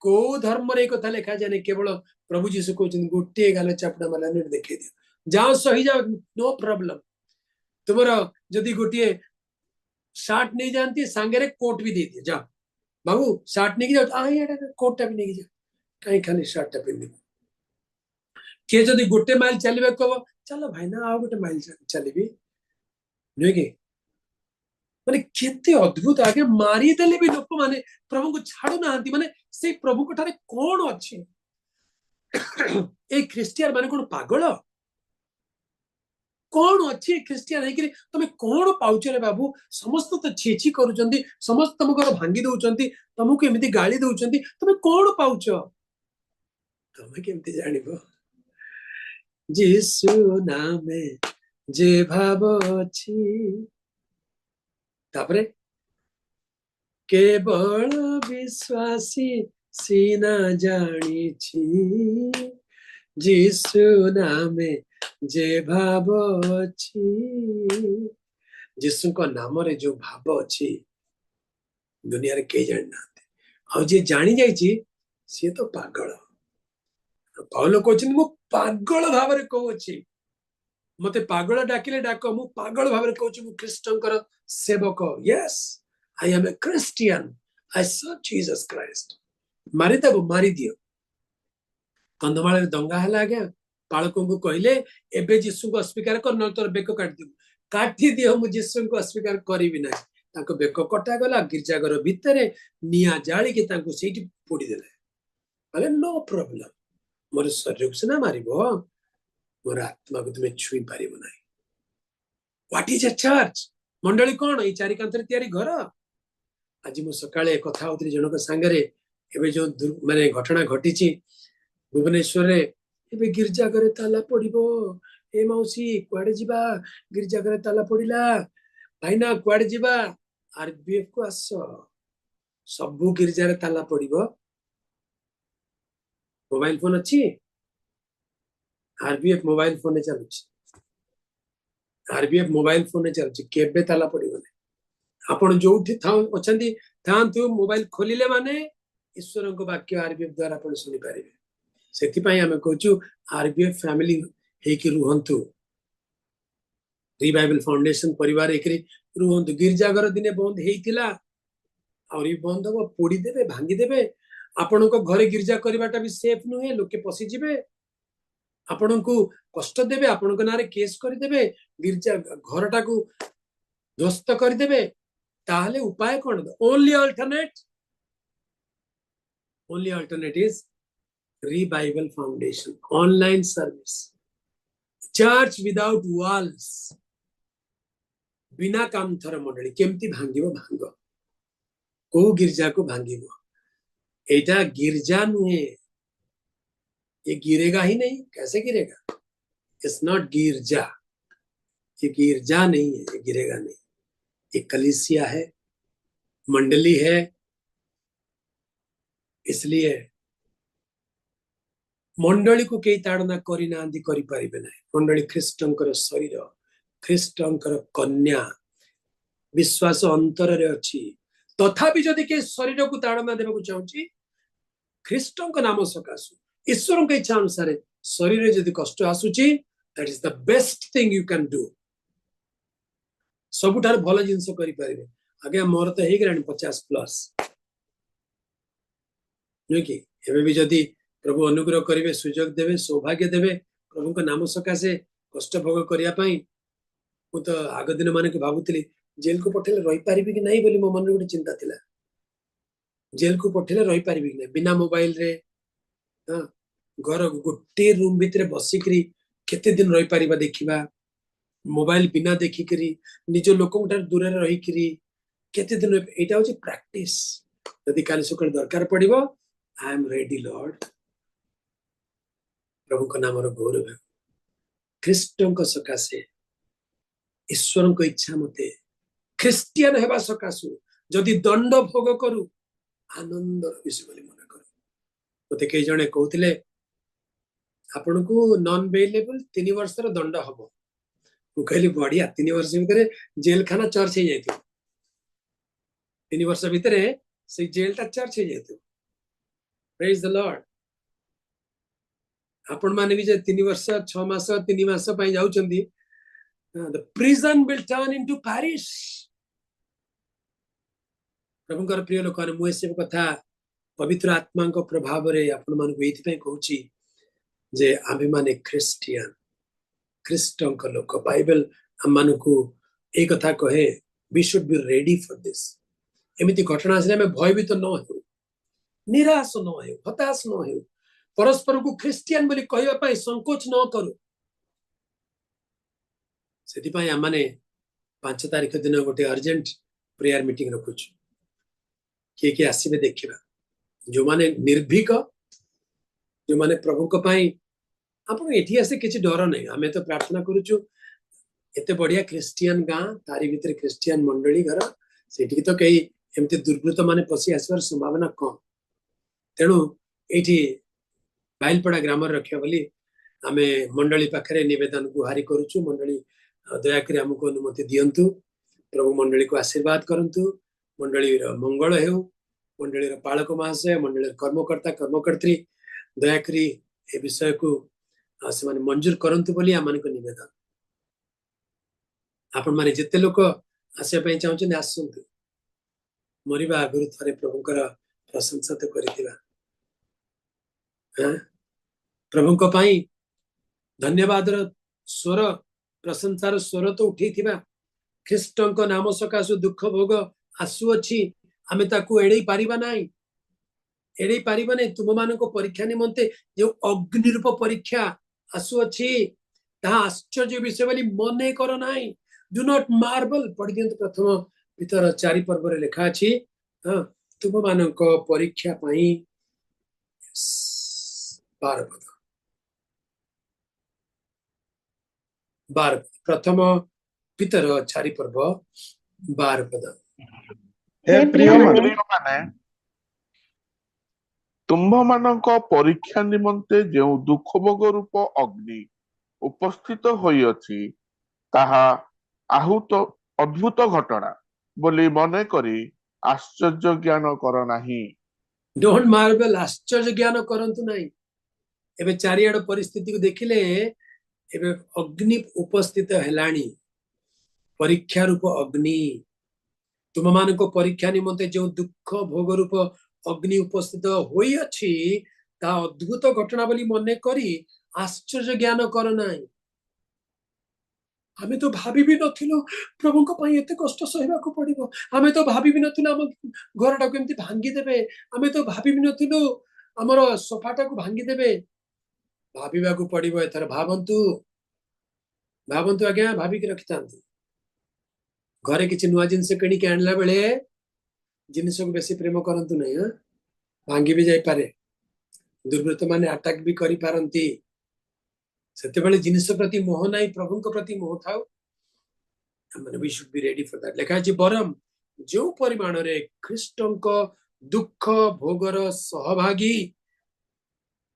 କୋଉ ଧର୍ମରେ ଏଇ କଥା ଲେଖାଯାଏନି। କେବଳ ପ୍ରଭୁ ଯୀଶୁ କହୁଛନ୍ତି, ଗୋଟିଏ ଗାଲ ଚାପୁଡା ମାରିଲେ ଅନ୍ୟଟି ଦେଖେଇ ଦିଅ, ଯାଅ ସହିଯାଅ, ନୋ ପ୍ରୋବ୍ଲେମ। ତୁମର ଯଦି ଗୋଟିଏ ସାର୍ଟ ନେଇଯାଆନ୍ତି, ସାଙ୍ଗରେ କୋଟ ବି ଦେଇଦିଅ। ଯାଅ ବାବୁ, ସାର୍ଟ ନେଇକି ଯାଅ, କୋଟ ଟା ବି ନେଇକି ଯାଅ, କାହିଁ ଖାଲି ସାର୍ଟ ଟା ପିନ୍ଧିବ? କିଏ ଯଦି ଗୋଟେ ମାଇଲ ଚାଲିବାକୁ ହବ, ଚାଲ ଭାଇନା, ଆଉ ଗୋଟେ ମାଇଲ ଚାଲିବି, ନୁହେଁ କି? ମାନେ କେତେ ଅଦ୍ଭୁତ ଆଜ୍ଞା! ମାରିଦେଲେ ବି ଲୋକମାନେ ପ୍ରଭୁଙ୍କୁ ଛାଡୁନାହାନ୍ତି। ମାନେ ସେଇ ପ୍ରଭୁଙ୍କ ଠାରେ କଣ ଅଛି? ଏଇ ଖ୍ରୀଷ୍ଟିଆନ ମାନେ କଣ ପାଗଳ? କଣ ଅଛି ଖ୍ରୀଷ୍ଟିଆନ ହେଇକିରି ତମେ କଣ ପାଉଛ ରେ ବାବୁ? ସମସ୍ତେ ତ ଛି ଛି କରୁଛନ୍ତି, ସମସ୍ତେ ତମ ଘର ଭାଙ୍ଗି ଦଉଛନ୍ତି, ତମକୁ ଏମିତି ଗାଳି ଦଉଛନ୍ତି, ତମେ କଣ ପାଉଛ? ତମେ କେମିତି ଜାଣିବ? ଯୀଶୁ ନାମେ ଯେ ଭାବ ଅଛି। ତାପରେ କେବଳ ବିଶ୍ୱାସୀ ସିନା ଜାଣିଛି, ଯୀଶୁ ନାମେ ଯେ ଭାବ ଅଛି। ଯୀଶୁଙ୍କ ନାମରେ ଯୋଉ ଭାବ ଅଛି, ଦୁନିଆରେ କେହି ଜାଣିନାହାନ୍ତି। ଆଉ ଯିଏ ଜାଣି ଯାଇଛି, ସିଏ ତ ପାଗଳ। ପାଉଲ କହୁଛନ୍ତି, ମୁଁ ପାଗଳ ଭାବରେ କହୁଅଛି। ମତେ ପାଗଳ ଡାକିଲେ ଡାକ, ମୁଁ ପାଗଳ ଭାବରେ କହୁଛି, ମୁଁ ଖ୍ରୀଷ୍ଟଙ୍କର ସେବକ। Yes, I am a Christian. I serve Jesus Christ. ମାରିଦେବ, ମାରିଦିଅ। କନ୍ଧମାଳରେ ଦଙ୍ଗା ହେଲା ଆଜ୍ଞା। ପାଳକଙ୍କୁ କହିଲେ, ଏବେ ଯୀଶୁଙ୍କୁ ଅସ୍ୱୀକାର କର, ନହେଲେ ତୋର ବେକ କାଟିଦେବୁ। କାଟି ଦିଅ, ମୁଁ ଯୀଶୁଙ୍କୁ ଅସ୍ୱୀକାର କରିବି ନାହିଁ। ତାଙ୍କ ବେକ କଟାଗଲା। ଗିର୍ଜାଘର ଭିତରେ ନିଆଁ ଜାଳିକି ତାଙ୍କୁ ସେଇଠି ପୋଡିଦେଲେ। କହିଲେ, ନୋ ପ୍ରୋବ୍ଲେମ, ମୋର ଶରୀରକୁ ସିନା ମାରିବ, ମୋର ଆତ୍ମାକୁ ତୁମେ ଛୁଇଁ ପାରିବ ନାହିଁ। What is a church? ମଣ୍ଡଳୀ କଣ? ଏଇ ଚାରି କାନ୍ଥରେ ତିଆରି ଘର? ଆଜି ମୁଁ ସକାଳେ କଥା ହଉଥିଲି ଜଣଙ୍କ ସାଙ୍ଗରେ। ଏବେ ଯୋଉ ମାନେ ଘଟଣା ଘଟିଛି ଭୁବନେଶ୍ୱରରେ, ଏବେ ଗିର୍ଜା ଘରେ ତାଲା ପଡିବ। ଏ ମାଉସୀ, କୁଆଡେ ଯିବା? ଗିର୍ଜା ଘରେ ତାଲା ପଡିଲା। ଭାଇନା, କୁଆଡେ ଯିବା? ଆରବିଏଫ କୁ ଆସ। ସବୁ ଗିର୍ଜାରେ ତାଲା ପଡିବ। ମୋବାଇଲ ଫୋନ ଅଛି? ଆରବିଏଫ ମୋବାଇଲ ଫୋନରେ ଚାଲୁଛି। ଆରବିଏଫ ମୋବାଇଲ ଫୋନରେ ଚାଲୁଛି, କେବେ ତାଲା ପଡିବନି। ଆପଣ ଯୋଉଠି ଥାଉ ଅଛନ୍ତି ଥାଆନ୍ତୁ, ମୋବାଇଲ ଖୋଲିଲେ ମାନେ ଈଶ୍ୱରଙ୍କ ବାକ୍ୟ ଆରବିଏଫ ଦ୍ୱାରା ଆପଣ ଶୁଣିପାରିବେ। ସେଥିପାଇଁ ଆମେ କହୁଛୁ, ଆରବିଏଫ ଫ୍ୟାମିଲି ହେଇକି ରୁହନ୍ତୁ, ରିଭାଇଭାଲ ଫାଉଣ୍ଡେସନ ପରିବାର ହେଇକିରି ରୁହନ୍ତୁ। ଗିର୍ଜାଘର ଦିନେ ବନ୍ଦ ହେଇଥିଲା, ଆହୁରି ବନ୍ଦ ହବ। ପୋଡିଦେବେ, ଭାଙ୍ଗିଦେବେ। ଆପଣଙ୍କ ଘରେ ଗିର୍ଜା କରିବାଟା ବି ସେଫ ନୁହେଁ। ଲୋକେ ପଶିଯିବେ, ଆପଣଙ୍କୁ କଷ୍ଟ ଦେବେ, ଆପଣଙ୍କ ନାଁରେ କେସ୍ କରିଦେବେ, ଗିର୍ଜା ଘରଟାକୁ ଧ୍ୱସ୍ତ କରିଦେବେ। ତାହେଲେ ଉପାୟ କଣ? Only alternate is Revival Foundation online service, church without walls. ବିନା କାନ୍ଥର ମଣ୍ଡଳୀ। କେମିତି ଭାଙ୍ଗିବ? ଭାଙ୍ଗ। କୋଉ ଗିର୍ଜାକୁ ଭାଙ୍ଗିବ? ଏଇଟା ଗିର୍ଜା ନୁହେଁ। ये गिरेगा ही नहीं। कैसे गिरेगा? It's not गिरजा। ये गिरजा नहीं है, ये गिरेगा नहीं। ये कलीसिया है, मंडली है। इसलिए ମଣ୍ଡଳୀକୁ କେହି ତାଡ଼ନା କରିନାହାନ୍ତି, କରିପାରିବେ ନାହିଁ। ମଣ୍ଡଳୀ ଖ୍ରୀଷ୍ଟଙ୍କର ଶରୀର, ଖ୍ରୀଷ୍ଟଙ୍କର କନ୍ୟା। ବିଶ୍ୱାସ ଅନ୍ତରରେ ଅଛି। ତଥାପି ଯଦି କେହି ଶରୀରକୁ ତାଡ଼ନା ଦେବାକୁ ଚାହୁଁଛି, ଖ୍ରୀଷ୍ଟଙ୍କ ନାମ ସକାଶୁ, ଈଶ୍ୱରଙ୍କ ଇଚ୍ଛା ଅନୁସାରେ ଶରୀରରେ ଯଦି କଷ୍ଟ ଆସୁଛି, that is the best thing you can do. ସବୁଠାରୁ ଭଲ ଜିନିଷ କରିପାରିବେ। ଆଜ୍ଞା, ମୋର ତ ହେଇଗଲାଣି 50 ପ୍ଲସ୍, ନୁହେଁ କି? ଏବେ ବି ଯଦି ପ୍ରଭୁ ଅନୁଗ୍ରହ କରିବେ, ସୁଯୋଗ ଦେବେ, ସୌଭାଗ୍ୟ ଦେବେ ପ୍ରଭୁଙ୍କ ନାମ ସକାଶେ କଷ୍ଟ ଭୋଗ କରିବା ପାଇଁ, ମୁଁ ତ ଆଗ ଦିନ ମାନଙ୍କୁ ଭାବୁଥିଲି, ଜେଲକୁ ପଠେଇଲେ ରହିପାରିବି କି ନାହିଁ ବୋଲି ମୋ ମନରେ ଗୋଟେ ଚିନ୍ତା ଥିଲା। ଜେଲକୁ ପଠେଇଲେ ରହିପାରିବି କି ନାହିଁ, ବିନା ମୋବାଇଲରେ, ହଁ, ଘର ଗୋଟିଏ ରୁମ ଭିତରେ ବସିକିରି କେତେ ଦିନ ରହିପାରିବା ଦେଖିବା। ମୋବାଇଲ ବିନା ଦେଖିକିରି, ନିଜ ଲୋକଙ୍କ ଠାରୁ ଦୂରରେ ରହିକିରି କେତେ ଦିନ। ଏଇଟା ହଉଛି ପ୍ରାକ୍ଟିସ। ଯଦି କାଲି ସକାଳେ ଦରକାର ପଡିବ, I am ready, Lord. ପ୍ରଭୁଙ୍କ ନାମର ଗୌରବ ହେଉ। ଖ୍ରୀଷ୍ଟଙ୍କ ସକାଶେ, ଈଶ୍ୱରଙ୍କ ଇଚ୍ଛା ମତେ ଖ୍ରୀଷ୍ଟିଆନ ହେବା ସକାଶୁ ଯଦି ଦଣ୍ଡ ଭୋଗ କରୁ, ଆନନ୍ଦର ବିଷୟ ବୋଲି ମନେ କରୁ। ମତେ କେହି ଜଣେ କହୁଥିଲେ, ଆପଣଙ୍କୁ ନନ୍ ବେଲେବଲ 3 ବର୍ଷର ଦଣ୍ଡ ହବ। ମୁଁ କହିଲି, ବଢିଆ, 3 ବର୍ଷ ଭିତରେ ଜେଲଖାନା ଚର୍ଚ୍ଚ ହେଇଯାଇଥିବ। 3 ବର୍ଷ ଭିତରେ ସେଇ ଜେଲଟା ଚର୍ଚ୍ଚ ହେଇଯାଇଥିବ। Praise the Lord. ଆପଣ ମାନେ ବି ଯେ 3 ବର୍ଷ 6 ମାସ 3 ମାସ ପାଇଁ ଯାଉଛନ୍ତି, the prison will turn into parish. ପ୍ରଭୁଙ୍କର ପ୍ରିୟ ଲୋକମାନେ, ମୁଁ ଏସବୁ କଥା ପବିତ୍ର ଆତ୍ମାଙ୍କ ପ୍ରଭାବରେ ଆପଣମାନଙ୍କୁ ଏଇଥିପାଇଁ କହୁଛି ଯେ ଆମ୍ଭେମାନେ ଖ୍ରୀଷ୍ଟିଆନ, ଖ୍ରୀଷ୍ଟଙ୍କ ଲୋକ। ବାଇବେଲ ଆମମାନଙ୍କୁ ଏଇ କଥା କହେ, We should be ready for this. ଏମିତି ଘଟଣା ଆସିଲେ ଆମେ ଭୟଭୀତ ନ ହେଉ, ନିରାଶ ନ ହେଉ, ହତାଶ ନ ହେଉ, ପରସ୍ପରକୁ ଖ୍ରୀଷ୍ଟିଆନ ବୋଲି କହିବା ପାଇଁ ସଂକୋଚ ନ କରୁ। ସେଥିପାଇଁ ଆମମାନେ 5 ତାରିଖ ଦିନ ଗୋଟେ ଅର୍ଜେଣ୍ଟ ପ୍ରେୟାର ମିଟିଂ ରଖୁଛୁ। କିଏ କିଏ ଆସିବେ ଦେଖିବା। ଯୋଉମାନେ ନିର୍ଭୀକ, ଯୋଉମାନେ ପ୍ରଭୁଙ୍କ ପାଇଁ, ଆପଣ ଏଠି ଆସି କିଛି ଡର ନାହିଁ। ଆମେ ତ ପ୍ରାର୍ଥନା କରୁଛୁ, ଏତେ ବଢିଆ ଖ୍ରୀଷ୍ଟିଆନ ଗାଁ, ତାରି ଭିତରେ ଖ୍ରୀଷ୍ଟିଆନ ମଣ୍ଡଳୀ ଘର, ସେଠିକି ତ କେହି ଏମିତି ଦୁର୍ବୃତ୍ତ ମାନେ ପଶି ଆସିବାର ସମ୍ଭାବନା କମ। ତେଣୁ ଏଇଠି ବାଇଲପଡା ଗ୍ରାମରେ ରଖିବା ବୋଲି ଆମେ ମଣ୍ଡଳୀ ପାଖରେ ନିବେଦନ ଗୁହାରି କରୁଛୁ। ମଣ୍ଡଳୀ ଦୟାକରି ଆମକୁ ଅନୁମତି ଦିଅନ୍ତୁ। ପ୍ରଭୁ ମଣ୍ଡଳୀକୁ ଆଶୀର୍ବାଦ କରନ୍ତୁ, ମଣ୍ଡଳୀର ମଙ୍ଗଳ ହେଉ। ମଣ୍ଡଳୀର ପାଳକ ମହାଶୟ, ମଣ୍ଡଳୀର କର୍ମକର୍ତ୍ତା କର୍ମକର୍ତ୍ରୀ ଦୟାକରି ଏ ବିଷୟକୁ ସେମାନେ ମଞ୍ଜୁର କରନ୍ତୁ ବୋଲି ଆମମାନଙ୍କ ନିବେଦନ। ଆପଣମାନେ ଯେତେ ଲୋକ ଆସିବା ପାଇଁ ଚାହୁଁଛନ୍ତି ଆସନ୍ତୁ। ମରିବା ଆଗରୁ ଥରେ ପ୍ରଭୁଙ୍କର ପ୍ରଶଂସା ତ କରିଥିବା। ପ୍ରଭୁଙ୍କ ପାଇଁ ଧନ୍ୟବାଦର ସ୍ୱର, ପ୍ରଶଂସାର ସ୍ୱର ତ ଉଠେଇଥିବା। ଖ୍ରୀଷ୍ଟଙ୍କ ନାମ ସକାଶୁ ଦୁଃଖ ଭୋଗ ଆସୁଅଛି, ଆମେ ତାକୁ ଏଡେଇ ପାରିବା ନାହିଁ, ଏଡେଇ ପାରିବା ନାହିଁ। ତୁମମାନଙ୍କ ପରୀକ୍ଷା ନିମନ୍ତେ ଯେଉଁ ଅଗ୍ନି ରୂପ ପରୀକ୍ଷା ଆସୁଅଛି ତାହା ଆଶ୍ଚର୍ଯ୍ୟ ବିଷୟ ବୋଲି ମନେ କର ନାହିଁ। Do not marble. ପଢି ଦିଅନ୍ତୁ, ପ୍ରଥମ ପିତର 4 ପର୍ବରେ ଲେଖା ଅଛି, ହଁ, ତୁମମାନଙ୍କ ପରୀକ୍ଷା ପାଇଁ 12 ପଦ, 12 ପଦ, ପ୍ରଥମ ପିତର 4 ପର୍ବ 12 ପଦ। ହେ ପ୍ରିୟମାନେ, ତୁମ୍ଭମାନଙ୍କ ପରୀକ୍ଷା ନିମନ୍ତେ ଯେଉଁ ଦୁଃଖ ଭୋଗ ରୂପ ଅଗ୍ନି ଉପସ୍ଥିତ ହୋଇଅଛି ତାହା ଆହୁତ ଅଦ୍ଭୁତ ଘଟଣା ବୋଲି ମନେ କରି ଆଶ୍ଚର୍ଯ୍ୟ ଜ୍ଞାନ କର ନାହିଁ। Don't marble, ଆଶ୍ଚର୍ଯ୍ୟ ଜ୍ଞାନ କରନ୍ତୁ ନାହିଁ। ଏବେ ଚାରିଆଡ ପରିସ୍ଥିତିକୁ ଦେଖିଲେ ଏବେ ଅଗ୍ନି ଉପସ୍ଥିତ ହେଲାଣି, ପରୀକ୍ଷା ରୂପ ଅଗ୍ନି। ତୁମମାନଙ୍କ ପରୀକ୍ଷା ନିମନ୍ତେ ଯେଉଁ ଦୁଃଖ ଭୋଗ ରୂପ ଅଗ୍ନି ଉପସ୍ଥିତ ହୋଇଅଛି ତାହା ଅଦ୍ଭୁତ ଘଟଣା ବୋଲି ମନେ କରି ଆଶ୍ଚର୍ଯ୍ୟ ଜ୍ଞାନ କର ନାହିଁ। ଆମେ ତ ଭାବି ବି ନଥିଲୁ ପ୍ରଭୁଙ୍କ ପାଇଁ ଏତେ କଷ୍ଟ ସହିବାକୁ ପଡିବ, ଆମେ ତ ଭାବି ବି ନଥିଲୁ ଆମ ଘରଟାକୁ ଏମିତି ଭାଙ୍ଗିଦେବେ, ଆମେ ତ ଭାବି ବି ନଥିଲୁ ଆମର ସୋଫାଟାକୁ ଭାଙ୍ଗିଦେବେ। ଭାବିବାକୁ ପଡିବ ଏଥର। ଭାବନ୍ତୁ, ଭାବନ୍ତୁ ଆଜ୍ଞା, ଭାବିକି ରଖିଥାନ୍ତୁ। ଘରେ କିଛି ନୂଆ ଜିନିଷ କିଣିକି ଆଣିଲା ବେଳେ ଜିନିଷକୁ ବେଶୀ ପ୍ରେମ କରନ୍ତୁ ନାହିଁ, ଭାଙ୍ଗି ବି ଯାଇପାରେ, ଦୁର୍ବୃତ୍ତ ମାନେ ଆଟାକ୍ ବି କରିପାରନ୍ତି। ସେତେବେଳେ ଜିନିଷ ପ୍ରତି ମୋହ ନାହିଁ, ପ୍ରଭୁଙ୍କ ପ୍ରତି ମୋହ ଥାଉ। ମାନେ we should be ready for that. ଲେଖା ଅଛି, ବରଂ ଯେଉଁ ପରିମାଣରେ ଖ୍ରୀଷ୍ଟଙ୍କ ଦୁଃଖ ଭୋଗର ସହଭାଗୀ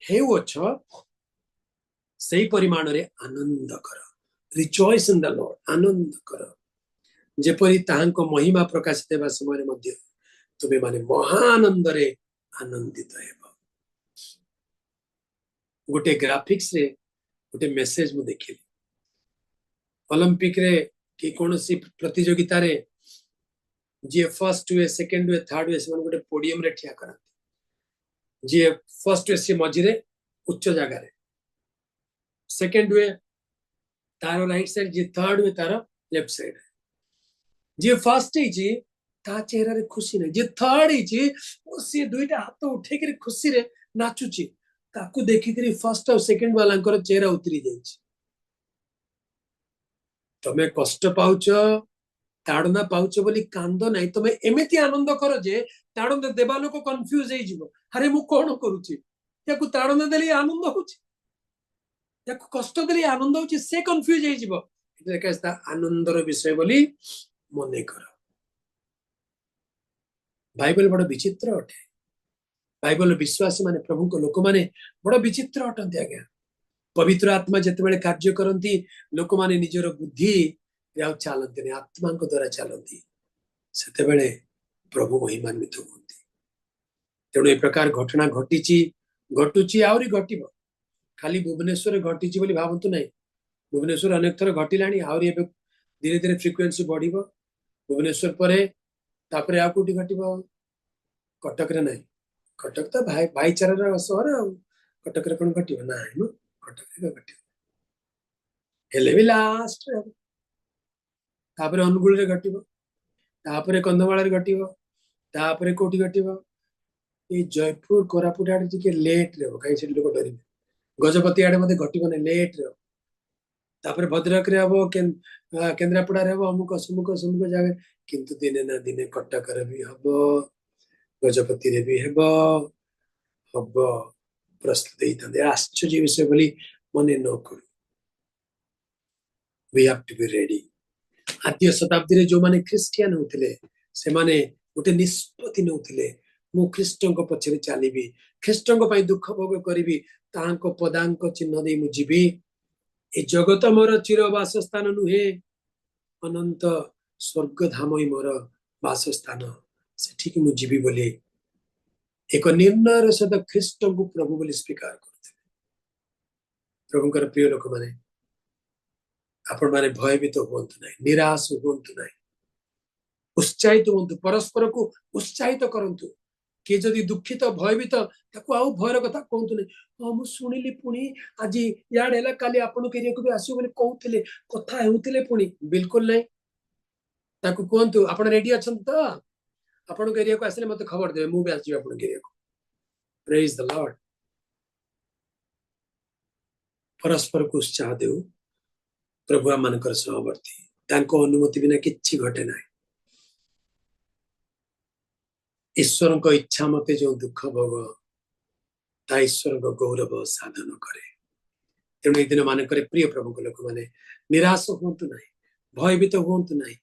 ହେଉଅଛ ସେଇ ପରିମାଣରେ ଆନନ୍ଦ କର। Rejoice in the Lord, ଆନନ୍ଦ କର, ଯେପରି ତାହାଙ୍କ ମହିମା ପ୍ରକାଶିତ ହେବା ସମୟରେ ମଧ୍ୟ ତୁମେମାନେ ମହାନନ୍ଦରେ ଆନନ୍ଦିତ ହେବ। ଗୋଟେ ଗ୍ରାଫିକ୍ସରେ ଗୋଟେ ମେସେଜ ମୁଁ ଦେଖିଲି, ଅଲମ୍ପିକରେ କି କୌଣସି ପ୍ରତିଯୋଗିତାରେ ଯିଏ ଫର୍ଷ୍ଟ ହୁଏ, ସେକେଣ୍ଡ ହୁଏ, ଥାର୍ଡ ହୁଏ, ସେମାନେ ଗୋଟେ ପୋଡିୟମରେ ଠିଆ କରାନ୍ତି। ଯିଏ ଫର୍ଷ୍ଟ ହୁଏ ସେ ମଝିରେ ଉଚ୍ଚ ଜାଗାରେ, ସେକେଣ୍ଡ ହୁଏ ତାର ରାଇଟ ସାଇଡ, ଯିଏ ଥାର୍ଡ ହୁଏ ତାର ଲେଫ୍ଟ ସାଇଡ। ଯିଏ ଫାର୍ଷ୍ଟ ହେଇଛି ତା ଚେହେରାରେ ଖୁସି ନାହିଁ, ଯିଏ ଥାର୍ଡ ହେଇଛି ସିଏ ଦୁଇଟା ହାତ ଉଠେଇକିରି ଖୁସିରେ ନାଚୁଛି। ତାକୁ ଦେଖିକିରି ଫାର୍ଷ୍ଟ ଆଉ ସେକେଣ୍ଡ ବାଲାଙ୍କର ଚେହେରା ଉତରି ଯାଇଛି। ତମେ କଷ୍ଟ ପାଉଛ, ତାଡ଼ନା ପାଉଛ ବୋଲି କାନ୍ଦ ନାହିଁ, ତମେ ଏମିତି ଆନନ୍ଦ କର ଯେ ତାଡ଼ନା ଦେବା ଲୋକ କନଫ୍ୟୁଜ ହେଇଯିବ, ଆରେ ମୁଁ କଣ କରୁଛି, ୟାକୁ ତାଡ଼ନା ଦେଲେ ଆନନ୍ଦ ହଉଛି, ୟାକୁ କଷ୍ଟ ଦେଲେ ଆନନ୍ଦ ହଉଛି, ସେ କନଫ୍ୟୁଜ ହେଇଯିବ। ତା ଆନନ୍ଦର ବିଷୟ ବୋଲି ମନେ କର। ବାଇବଲ ବଡ ବିଚିତ୍ର ଅଟେ। ବାଇବଲ ବିଶ୍ୱାସୀ ମାନେ, ପ୍ରଭୁଙ୍କ ଲୋକମାନେ ବଡ ବିଚିତ୍ର ଅଟନ୍ତି ଆଜ୍ଞା। ପବିତ୍ର ଆତ୍ମା ଯେତେବେଳେ କାର୍ଯ୍ୟ କରନ୍ତି, ଲୋକମାନେ ନିଜର ବୁଦ୍ଧି ଆଉ ଚାଲନ୍ତିନି, ଆତ୍ମାଙ୍କ ଦ୍ଵାରା ଚାଲନ୍ତି। ସେତେବେଳେ ପ୍ରଭୁ ମହିମାନ୍ବିତ ହୁଅନ୍ତି। ତେଣୁ ଏ ପ୍ରକାର ଘଟଣା ଘଟିଛି, ଘଟୁଛି, ଆହୁରି ଘଟିବ। ଖାଲି ଭୁବନେଶ୍ୱରରେ ଘଟିଛି ବୋଲି ଭାବନ୍ତୁ ନାହିଁ, ଭୁବନେଶ୍ୱର ଅନେକ ଥର ଘଟିଲାଣି, ଆହୁରି ଏବେ ଧୀରେ ଧୀରେ ଫ୍ରିକ୍ୱେନ୍ସି ବଢିବ। ଭୁବନେଶ୍ୱର ପରେ ତାପରେ ଆଉ କୋଉଠି ଘଟିବ? କଟକରେ ନାହିଁ, କଟକ ତ ଭାଇଚାରାର ସହର, ଆଉ କଟକରେ କଣ ଘଟିବ? ନାହିଁ ମ, କଟକରେ ଘଟିବ, ହେଲେ ବି ଲାଷ୍ଟରେ ହବ। ତାପରେ ଅନୁଗୁଳରେ ଘଟିବ, ତାପରେ କନ୍ଧମାଳରେ ଘଟିବ, ତାପରେ କୋଉଠି ଘଟିବ? ଏଇ ଜୟପୁର କୋରାପୁଟ ଆଡେ ଟିକେ ଲେଟରେ ହବ, କାହିଁକି ସେଠି ଲୋକ ଡରିବେ। ଗଜପତି ଆଡେ ବୋଧେ ଘଟିବ ନାହିଁ, ଲେଟରେ ହବ। ତାପରେ ଭଦ୍ରକରେ ହବ, କେନ୍ଦ୍ରାପଡାରେ ହବ, ଅମୁକ ସମୁକ ସମୁକ ଜାଗା। କିନ୍ତୁ ଦିନେ ନା ଦିନେ କଟକରେ ବି ହବ, ଗଜପତିରେ ବି ହେବ, ହବ। ପ୍ରସ୍ତୁତ ହେଇଥାନ୍ତେ। ଆଶ୍ଚର୍ଯ୍ୟ ବିଷୟ ବୋଲି ମନେ ନ କରୁ। We have to be ready. ଆଦ୍ୟ ଶତାବ୍ଦୀରେ ଯୋଉମାନେ ଖ୍ରୀଷ୍ଟିଆନ ହଉଥିଲେ, ସେମାନେ ଗୋଟେ ନିଷ୍ପତ୍ତି ନେଉଥିଲେ, ମୁଁ ଖ୍ରୀଷ୍ଟଙ୍କ ପଛରେ ଚାଲିବି, ଖ୍ରୀଷ୍ଟଙ୍କ ପାଇଁ ଦୁଃଖ ଭୋଗ କରିବି, ତାହାଙ୍କ ପଦାଙ୍କ ଚିହ୍ନ ଦେଇ ମୁଁ ଯିବି। ଏ ଜଗତ ମୋର ଚିର ବାସସ୍ଥାନ ନୁହେଁ, ଅନନ୍ତ ସ୍ୱର୍ଗଧାମ ହିଁ ମୋର ବାସସ୍ଥାନ, ସେଠିକି ମୁଁ ଯିବି ବୋଲି ଏକ ନିର୍ଣ୍ଣୟର ସହିତ ଖ୍ରୀଷ୍ଟଙ୍କୁ ପ୍ରଭୁ ବୋଲି ସ୍ୱୀକାର କରୁଥିଲେ। ପ୍ରଭୁଙ୍କର ପ୍ରିୟ ଲୋକମାନେ, ଆପଣମାନେ ଭୟଭୀତ ହୁଅନ୍ତୁ ନାହିଁ, ନିରାଶ ହୁଅନ୍ତୁ ନାହିଁ, ଉତ୍ସାହିତ ହୁଅନ୍ତୁ, ପରସ୍ପରକୁ ଉତ୍ସାହିତ କରନ୍ତୁ। କିଏ ଯଦି ଦୁଃଖିତ ଭୟଭୀତ, ତାକୁ ଆଉ ଭୟର କଥା କୁହନ୍ତୁ ନାହିଁ। ହଁ, ମୁଁ ଶୁଣିଲି ପୁଣି ଆଜି ଇଆଡେ ହେଲା, କାଲି ଆପଣଙ୍କ ଏରିଆକୁ ବି ଆସିବ ବୋଲି କହୁଥିଲେ, କଥା ହେଉଥିଲେ ପୁଣି। ବିଲକୁଲ ନାହିଁ। ତାକୁ କୁହନ୍ତୁ, ଆପଣ ରେଡି ଅଛନ୍ତି ତ? ଆପଣଙ୍କ ଏରିଆକୁ ଆସିଲେ ମତେ ଖବର ଦେବେ, ମୁଁ ବି ଆସିଯିବି ଆପଣଙ୍କ ଏରିଆକୁ। Praise the Lord. ପରସ୍ପରକୁ ଉତ୍ସାହ ଦେଉ। ପ୍ରଭୁ ଆମମାନଙ୍କର ସହବର୍ତ୍ତୀ, ତାଙ୍କ ଅନୁମତି ବିନା କିଛି ଘଟେ ନାହିଁ। ଈଶ୍ୱରଙ୍କ ଇଚ୍ଛା ମତେ ଯୋଉ ଦୁଃଖ ଭୋଗ, ତା ଈଶ୍ୱରଙ୍କ ଗୌରବ ସାଧନ କରେ। ତେଣୁ ଏଇ ଦିନ ମାନଙ୍କରେ ପ୍ରିୟ ପ୍ରଭୁଙ୍କ ଲୋକମାନେ, ନିରାଶ ହୁଅନ୍ତୁ ନାହିଁ, ଭୟଭୀତ ହୁଅନ୍ତୁ ନାହିଁ,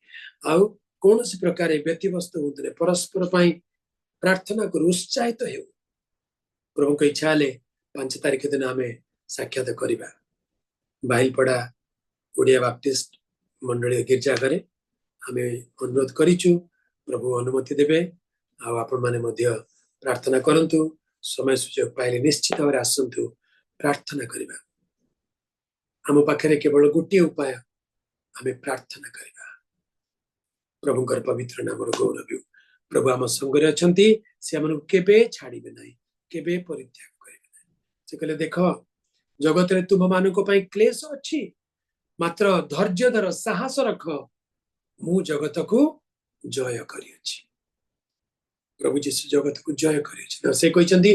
ଆଉ କୌଣସି ପ୍ରକାର ବ୍ୟତିବ୍ୟସ୍ତ ହୁଅନ୍ତୁ ନାହିଁ। ପରସ୍ପର ପାଇଁ ପ୍ରାର୍ଥନା କରୁ, ଉତ୍ସାହିତ ହେଉ। ପ୍ରଭୁଙ୍କ ଇଚ୍ଛା ହେଲେ 5 ତାରିଖ ଦିନ ଆମେ ସାକ୍ଷାତ କରିବା ବାହିଲପଡା ଓଡ଼ିଆ ବାପ୍ଟିଷ୍ଟ ମଣ୍ଡଳୀ ଗିର୍ଜା ଘରେ। ଆମେ ଅନୁରୋଧ କରିଛୁ, ପ୍ରଭୁ ଅନୁମତି ଦେବେ। ଆଉ ଆପଣମାନେ ମଧ୍ୟ ପ୍ରାର୍ଥନା କରନ୍ତୁ। ସମୟ ସୁଯୋଗ ପାଇଲେ ନିଶ୍ଚିତ ଭାବରେ ଆସନ୍ତୁ, ପ୍ରାର୍ଥନା କରିବା। ଆମ ପାଖରେ କେବଳ ଗୋଟିଏ ଉପାୟ, ଆମେ ପ୍ରାର୍ଥନା କରିବା। ପ୍ରଭୁଙ୍କର ପବିତ୍ର ନାମର ଗୌରବ ହେଉ। ପ୍ରଭୁ ଆମ ସଙ୍ଗରେ ଅଛନ୍ତି, ସେ ଆମମାନଙ୍କୁ କେବେ ଛାଡ଼ିବେ ନାହିଁ, କେବେ ପରିତ୍ୟାଗ କରିବେ ନାହିଁ। ସେ କହିଲେ, ଦେଖ, ଜଗତରେ ତୁମମାନଙ୍କ ପାଇଁ କ୍ଲେଶ ଅଛି, ମାତ୍ର ଧୈର୍ଯ୍ୟ ଧର, ସାହସ ରଖ, ମୁଁ ଜଗତକୁ ଜୟ କରିଅଛି। ପ୍ରଭୁ ଯୀଶୁ ଜଗତକୁ ଜୟ କରିଅଛି। ତ ସେ କହିଛନ୍ତି,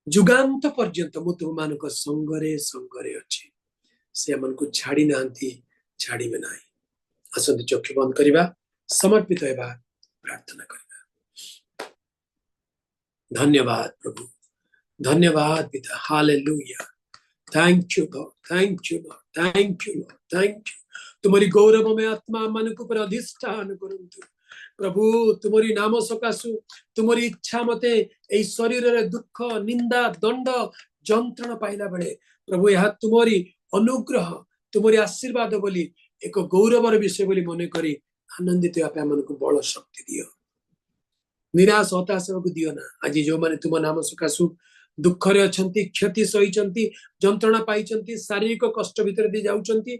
ଯୁଗାନ୍ତ ପର୍ଯ୍ୟନ୍ତ ମୁଁ ତୁମମାନଙ୍କ ସଙ୍ଗରେ ସଙ୍ଗରେ ଅଛି। ସେ ଆମମାନଙ୍କୁ ଛାଡି ନାହାନ୍ତି, ଛାଡ଼ିବେ ନାହିଁ। ଆସନ୍ତୁ ଚକ୍ଷୁ ବନ୍ଦ କରିବା, ସମର୍ପିତ ହେବା, ପ୍ରାର୍ଥନା କରିବା। ଧନ୍ୟବାଦ ପ୍ରଭୁ, ଧନ୍ୟବାଦ ପିତା। Hallelujah. Thank you God, thank you Lord, thank you Lord, thank you. ତୁମରି ଗୌରବମୟ ଆତ୍ମା ମାନଙ୍କ ଉପରେ ଅଧିଷ୍ଠାନ କରନ୍ତୁ ପ୍ରଭୁ। ତୁମରି ନାମ ସକାଶୁ ତୁମରି ଇଚ୍ଛା ମତେ ଏଇ ଶରୀରରେ ଦୁଃଖ, ନିନ୍ଦା, ଦଣ୍ଡ, ଯନ୍ତ୍ରଣା ପାଇଲା ବେଳେ ପ୍ରଭୁ, ଏହା ତୁମରି ଅନୁଗ୍ରହ, ତୁମରି ଆଶୀର୍ବାଦ ବୋଲି, ଏକ ଗୌରବର ବିଷୟ ବୋଲି ମନେ କରି ଆନନ୍ଦିତ ହେବା ପାଇଁ ଆମମାନଙ୍କୁ ବଳ ଶକ୍ତି ଦିଅ। ନିରାଶ ହତାଶ ହେବାକୁ ଦିଅ ନା। ଆଜି ଯୋଉମାନେ ତୁମ ନାମ ସକାଶୁ ଦୁଃଖରେ ଅଛନ୍ତି, କ୍ଷତି ସହିଛନ୍ତି, ଯନ୍ତ୍ରଣା ପାଇଛନ୍ତି, ଶାରୀରିକ କଷ୍ଟ ଭିତରେ ଦେଇ ଯାଉଛନ୍ତି,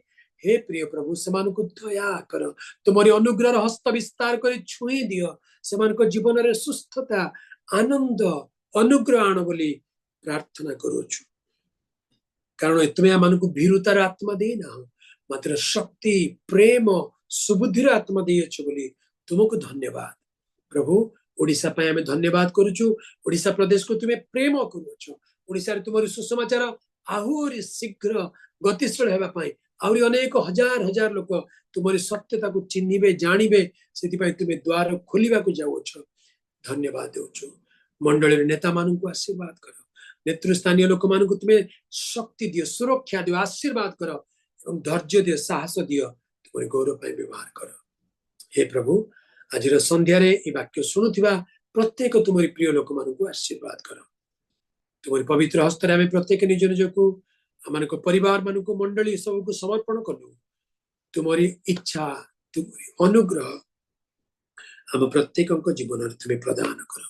ହେ ପ୍ରିୟ ପ୍ରଭୁ, ସେମାନଙ୍କୁ ଦୟା କର। ତୁମରି ଅନୁଗ୍ରହର ହସ୍ତ ବିସ୍ତାର କରି ଛୁଇଁ ଦିଅ। ସେମାନଙ୍କ ଜୀବନରେ ସୁସ୍ଥତା, ଆନନ୍ଦ, ଅନୁଗ୍ରହ ଆଣ ବୋଲି ପ୍ରାର୍ଥନା କରୁଅଛୁ। କାରଣ ତୁମେ ଆମମାନଙ୍କୁ ଭୀରୁତାର ଆତ୍ମା ଦେଇନାହ, ମାତ୍ର ଶକ୍ତି, ପ୍ରେମ, ସୁବୁଦ୍ଧିର ଆତ୍ମା ଦେଇଅଛ ବୋଲି ତୁମକୁ ଧନ୍ୟବାଦ। ପ୍ରଭୁ, ଓଡ଼ିଶା ପାଇଁ ଆମେ ଧନ୍ୟବାଦ କରୁଛୁ। ଓଡ଼ିଶା ପ୍ରଦେଶକୁ ତୁମେ ପ୍ରେମ କରୁଅଛ। ଓଡ଼ିଶାରେ ତୁମର ସୁସମାଚାର ଆହୁରି ଶୀଘ୍ର ଗତିଶୀଳ ହେବା ପାଇଁ, ଆହୁରି ଅନେକ ହଜାର ହଜାର ଲୋକ ତୁମରି ସତ୍ୟତାକୁ ଚିହ୍ନିବେ, ଜାଣିବେ, ସେଥିପାଇଁ ତୁମେ ଦ୍ୱାର ଖୋଲିବାକୁ ଯାଉଅଛ। ଧନ୍ୟବାଦ ଦେଉଛୁ। ମଣ୍ଡଳୀର ନେତାମାନଙ୍କୁ ଆଶୀର୍ବାଦ କର। ନେତୃସ୍ଥାନୀୟ ଲୋକମାନଙ୍କୁ ତୁମେ ଶକ୍ତି ଦିଅ, ସୁରକ୍ଷା ଦିଅ, ଆଶୀର୍ବାଦ କର ଏବଂ ଧୈର୍ଯ୍ୟ ଦିଅ, ସାହସ ଦିଅ, ତୁମରି ଗୌରବ ପାଇଁ ବ୍ୟବହାର କର। ହେ ପ୍ରଭୁ, ଆଜିର ସନ୍ଧ୍ୟାରେ ଏ ବାକ୍ୟ ଶୁଣୁଥିବା ପ୍ରତ୍ୟେକ ତୁମରି ପ୍ରିୟ ଲୋକମାନଙ୍କୁ ଆଶୀର୍ବାଦ କର। ତୁମରି ପବିତ୍ର ହସ୍ତରେ ଆମେ ପ୍ରତ୍ୟେକ ନିଜ ନିଜକୁ, ଆମମାନଙ୍କ ପରିବାର ମାନଙ୍କୁ, ମଣ୍ଡଳୀ ସବୁକୁ ସମର୍ପଣ କଲୁ। ତୁମରି ଇଚ୍ଛା, ତୁମରି ଅନୁଗ୍ରହ ଆମ ପ୍ରତ୍ୟେକଙ୍କ ଜୀବନରେ ତୁମେ ପ୍ରଦାନ କର।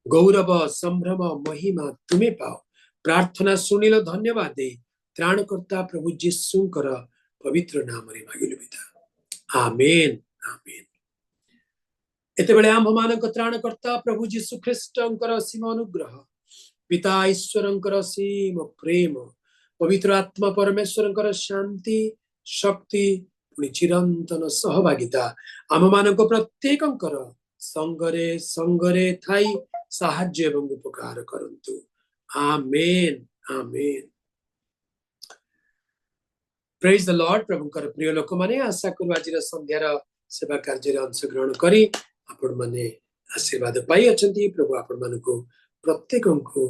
ଗୌରବ, ସମ୍ଭ୍ରମ, ମହିମା ତୁମେ ପାଅ। ପ୍ରାର୍ଥନା ଶୁଣିଲ, ଧନ୍ୟବାଦ ଦେଇ ତ୍ରାଣକର୍ତ୍ତା ପ୍ରଭୁ ଯୀଶୁଙ୍କର ପବିତ୍ର ନାମରେ ମାଗିଲୁ ପିତା, ଆମେନ୍, ଆମେନ୍। ଏତେବେଳେ ଆମ୍ଭମାନଙ୍କ ତ୍ରାଣକର୍ତ୍ତା ପ୍ରଭୁ ଯୀଶୁ ଖ୍ରୀଷ୍ଟଙ୍କର ଅସୀମ ଅନୁଗ୍ରହ, ପିତା ଈଶ୍ୱରଙ୍କର ଅସୀମ ପ୍ରେମ, ପବିତ୍ର ଆତ୍ମା ପରମେଶ୍ୱରଙ୍କର ଶାନ୍ତି, ଶକ୍ତି ପୁଣି ଚିରନ୍ତନ ସହଭାଗିତା ଆମମାନଙ୍କ ପ୍ରତ୍ୟେକଙ୍କର ସଙ୍ଗରେ ସଙ୍ଗରେ ଥାଇ ସାହାଯ୍ୟ ଏବଂ ଉପକାର କରନ୍ତୁ। ଆମେନ୍, ଆମେନ୍। ପ୍ରେଜ ଦ ଲର୍ଡ। ପ୍ରଭୁଙ୍କର ପ୍ରିୟ ଲୋକମାନେ, ଆଶା କରୁ ଆଜିର ସନ୍ଧ୍ୟାର ସେବା କାର୍ଯ୍ୟରେ ଅଂଶଗ୍ରହଣ କରି ଆପଣମାନେ ଆଶୀର୍ବାଦ ପାଇ ଅଛନ୍ତି। ପ୍ରଭୁ ଆପଣମାନଙ୍କୁ ପ୍ରତ୍ୟେକଙ୍କୁ